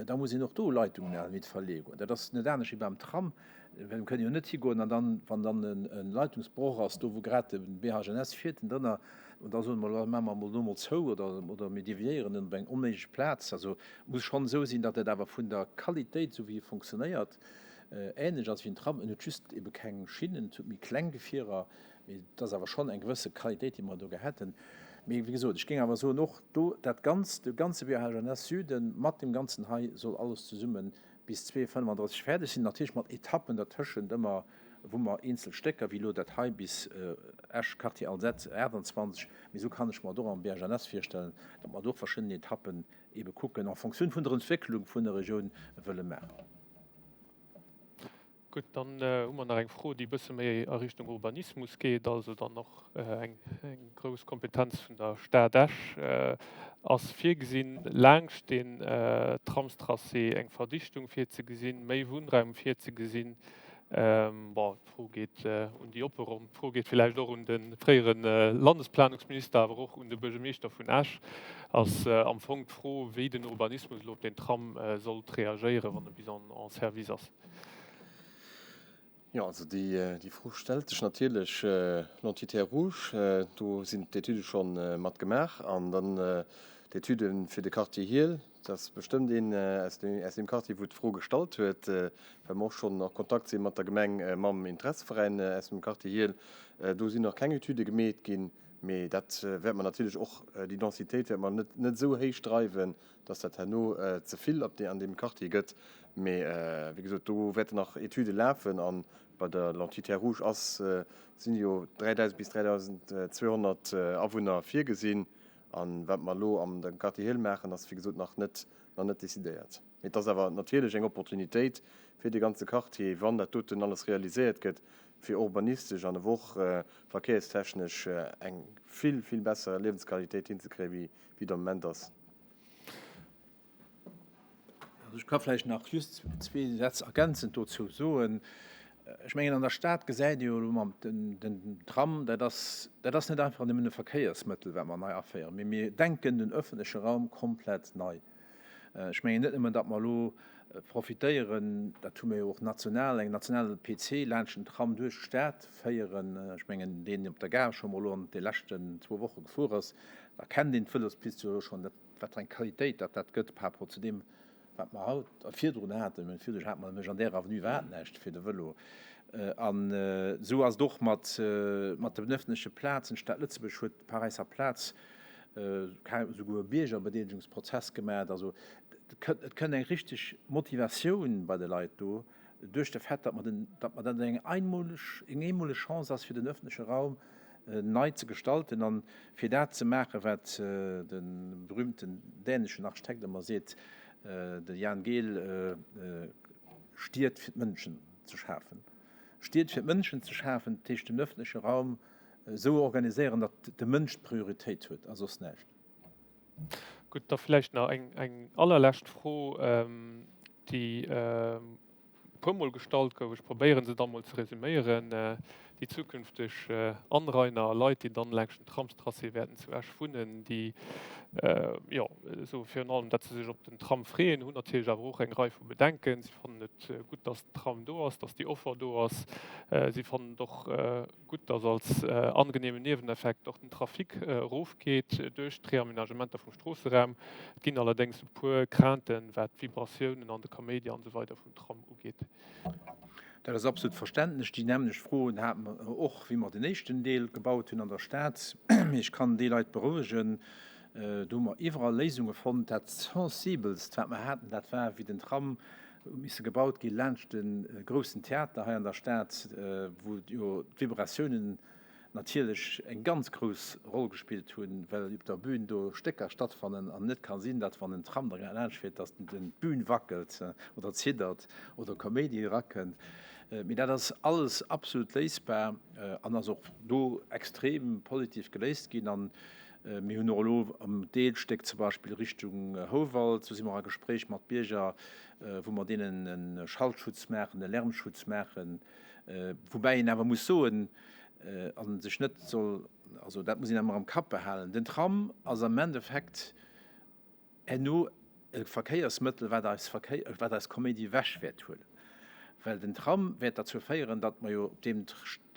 Da muss een och do Leitungen à la limite verleeën. Dat ass net anescht wéi beim Tram. Well mir kënnen jo net higoen an dann, wann dann e Leitungsbroch ass, do wou grad de BHNS fiert, den drënner, an da soe mer, elo maache mer emol do emol zou oder, oder mir deviéieren en op eng onméiglech Plaz. Also et muss schonn esou sinn, datt et awer vun der Qualitéit, esou wéi e fonctionnéiert, änlech ass wéi en Tram. En huet just ebe keng Schinnen, et huet méi kleng Gefierer. Mee et ass awer schonn eng gewësse Qualitéit, déi mer do gär hätten. Mee wéi gesot, ech géing awer soen, och do dat Ganzt, de ganze BHNS Süden mat deem Ganzen hei soll alles zesumme bis 2035 fäerdeg sinn. Natierlech mat Etappen dertëschent ëmmer, wou mer eenzel Stécker, wéi elo dat hei bis Esch, Quartier Alzette 28. Mee esou kann ech mer et och am BHNS virstellen, datt mer do och verschidden Etappen eebe kucken, en fonction vun der Entwécklung vun der Regioun wëlle maachen. Gutt, dann hu mer nach eng Fro, déi e bësse méi a Richtung Urbanismus geet, also dann och eng grouss Kompetenz vun der Stad Esch. Ass virgesinn, laangscht deen Tramstracé eng Verdichtung virzegesinn, méi Wunnraum virzegesinn? Bon, d'Fro geet un déi oppe Ronn, d'Fro geet villäicht och un de fréiere Landesplanungsminister, awer och un de Buergermeeschter vun Esch. Ass am Fong d'Fro, wéi den Urbanismus elo op deen Tram sollt reagéieren, wann e bis en service ass. Jo, also déi Fro stellt sech natierlech. L'entité rouge, do sinn d'Etüde scho mat gemaach. An dann d'Etüde fir de Quartier Hiel, dat ass bestëmmt een aus deem Quartier, wou d'Fro gestallt huet, well mer och schonn a Kontakt si mat der Gemeng, mam Interesseveräin aus dem Quartier Hiel. Do sinn nach keng Etüde gemeet ginn, mee dat wäerte mer natierlech och, déi Densitéit wäerte mer net esou héich dreiwen, dass dat herno ze vill op an deem Quartier gëtt. Mee wéi gesot, do wäerten nach Etüde lafen. A bei der Lentille Terre Rouge ass, sinn jo 3.000 bis 3.200 Awunner virgesinn. A wat mer elo am Quartier Hiel maachen, ass wéi gesot nach net, nach net decidéiert. Mee et ass awer natierlech eng Opportunitéit fir de ganze Quartier, wann dat doten alles realiséiert gëtt, fir urbanistesch an awer och verkéierstechnesch eng vill, vill besser Liewensqualitéit hinzekréien, wéi et am Moment ass. Also ech ka vläicht nach just zwee Sätz ergänzend dozou soen. Ech mengen, an der Stad gesäit ee jo elo mam den Tram, dat ass, dat ass net einfach nëmmen e Verkéiersmëttel, wat mer nei aféieren, mee mir denken den öffentleche Raum komplett nei. Ech mengen net nëmmen, datt mer elo profitéieren, dat hu mir jo och national, eng national PC laanscht den Tram duerch d'Stad féieren. Ech mengen, deen op der Gare scho mol elo an de leschten zwou Woche gefuer ass, da kennt een d'Vëlospist jo elo schonn. Dat wat fir eng Qualitéit dat dat gëtt par rapport zu deem, wat mer haut a virdrun haten. Mä virdrun hat mer nämlech an där Avenue war näischt fir de Vëlo. An esou ass et och mat mat den öffentleche Plazen. D'Stad Lëtzebuerg huet d'Paräisser Plaz souguer e Biergerbedeelegungsprozess gemaach. Also et kënnt eng richteg Motivatioun bei de Leit do duerch de Fait, datt mer den, datt mer dat eng einmoleg, eng eemoleg Chance ass fir den öffentleche Raum nei ze gestalten an fir dat ze maachen, wat de berühmten däneschen Architekt ëmmer seet, de Jan Gehl, Stied fir d'Mënschen ze schafen. Stied fir d'Mënschen ze schafen, dat heescht den öffentleche Raum esou organiséieren, datt de Mënsch d'Prioritéit huet a soss näischt. Gutt, da vläicht nach eng, eng allerlescht Fro, déi e puermol gestallt gouf. Ech probéiere se da mol ze resüméieren. Déi zukünfteg Anrainer a Leit, déi dann laangscht den Tramstracé wäerten zu Esch wunnen, déi, jo, soe virun allem, datt se sech op den Tram freeën, hunn natierlech awer och eng Rei vu Bedenken. Si fannen et gutt, datt den Tram do ass, datt déi Offer do ass. Si fannen et och gutt, datt als angenehmen Nieweneffekt och den Trafic erofgeet duerch d'Reaménagementer vum Stroosseraum. Et ginn allerdéngs e puer Crainten, wat d'Vibratiounen an de Kaméidi an esou weider vum Tram ugeet. Dat ass absolut verständlech. Déi nämmlecht Froen hate mer och, wéi mer den éischten Deel gebaut hunn an der Stad. Mee ech kann déi Leit berouegen, do hu mer iwwerall Léisunge fonnt. Dat Sensibelst, wat mer haten, dat war, wéi den Tram huet misse gebaut gi laanscht de groussen Theater hei an der Stad, wou jo d'Vibratiounen natierlech eng ganz grouss Roll gespillt hunn, well op der Bühn do Stécker stattfannen an et net ka sinn, datt wann en Tram da laanscht fiert, datt d'Bühn wackelt oder ziddert oder Kaméidi erakënnt. Mee dat ass alles absolut léisbar an ass och do extrem positiv geléist ginn. An mir hunn och elo am Deelstéck zum Beispill Richtung Houwald, do si mer a Gespréich mat Bierger, wou mer deenen e Schallschutz maachen, e Lärmschutz maachen, woubäi een awer muss soen a sech net soll, also dat muss een ëmmer am Kapp behalen, den Tram ass am Endeffekt herno e Verkéiersmëttel, wat eis Verkéier, wat eis Koméidi ewech wäert huelen, well den Tram wäert derzou féieren, datt mer jo op deem,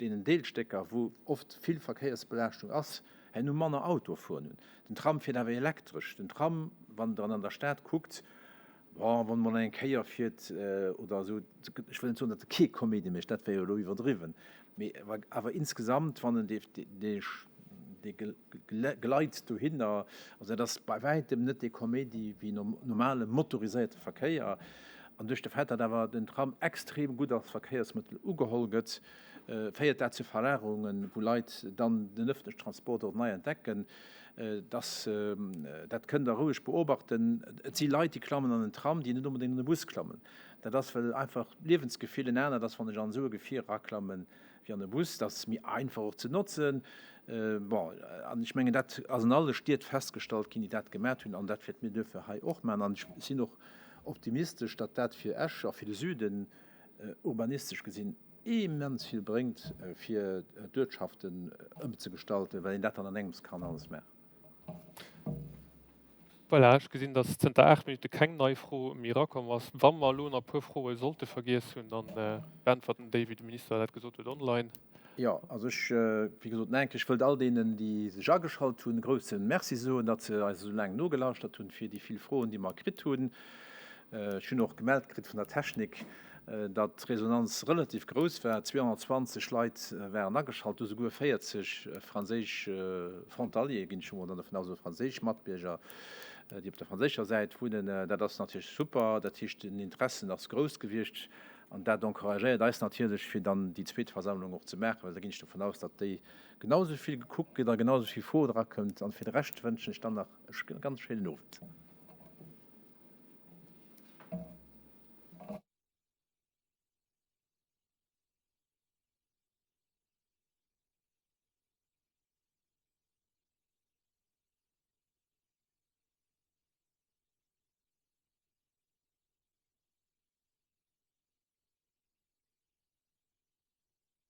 deenen Deelstécker, wou oft vill Verkéiersbelaaschtung ass, herno manner Autoe fueren hunn. Den Tram fiert awer elektresch. Den Tram, wann Der en an der Stad kuckt, bon, wann emol eng Kéier fiert oder esou, ech wëll net soen, datt e kee Koméidi mécht, dat wär jo elo iwwerdriwwen, mee awer insgesamt, wann en dee, dee, dee gleit dohinner, also dat ass bei wäitem net dee Koméidi wéi normale motoriséierte Verkéier. An duerch de Fait, datt awer den Tram extrem gutt als Verkéiersmëttel ugeholl gëtt, féiert dat zu Verlagerungen, wou Leit dann den ëffentlechen Transport och nei entdecken. Dass, dat kënnt Der roueg beobachten, et si Leit, déi klammen an en Tram, déi net onbedéngt an e Bus klammen. Dat ass, well einfach d'Liewensgefill en anert ass, wann ech an esou e Gefier eraklammen, wéi an e Bus. Dat ass méi einfach och ze notzen. Bon, an ech mengen, dat ass an alle Stied festgestallt ginn, déi dat gemat hunn, an dat wäerte mir duerfir hei och maachen. An ech sinn och optimistesch, datt dat fir Esch a fir de Süden urbanistesch gesinn immens vill bréngt, fir d'Uertschaften ëmzegestalten, well een dat dann an engems kann alles maachen. Voilà, ech gesinn, dass zënter 8 Minutte keng nei Fro méi erakomm ass. Wa mer elo nach e puer Froe sollte vergiess hunn, da beäntwerten déi, wéi de Minister dat gesot huet, online. Jo, also ech, wéi gesot, nach eng Kéier, ech wëllt all deenen, déi sech ageschalt hunn, e grouse Merci soen, datt se eis esou laang nogelauschtert hunn, fir déi vill Froen, déi mer kritt hunn. Ech hunn och gemellt kritt vun der Technik, datt d'Resonanz relativ grouss war, 220 Leit waren ageschalt, do souguer 40 franséisch Frontalier, ginn ech emol dann dovun aus, also franséisch Matbierger, déi op der franséischer Säit wunnen. Dat ass natierlech super, dat heescht den Interessen ass grouss gewiescht an dat encouragéiert eis natierlech, fir dann déi zweet Versammlung och ze maachen, well da ginn ech dovun aus, datt déi genau esou vill gekuckt gëtt a genau esou vill Froen erakënnt. An fir de Rescht wënschen ech dann nach e ganz schéinen Owend.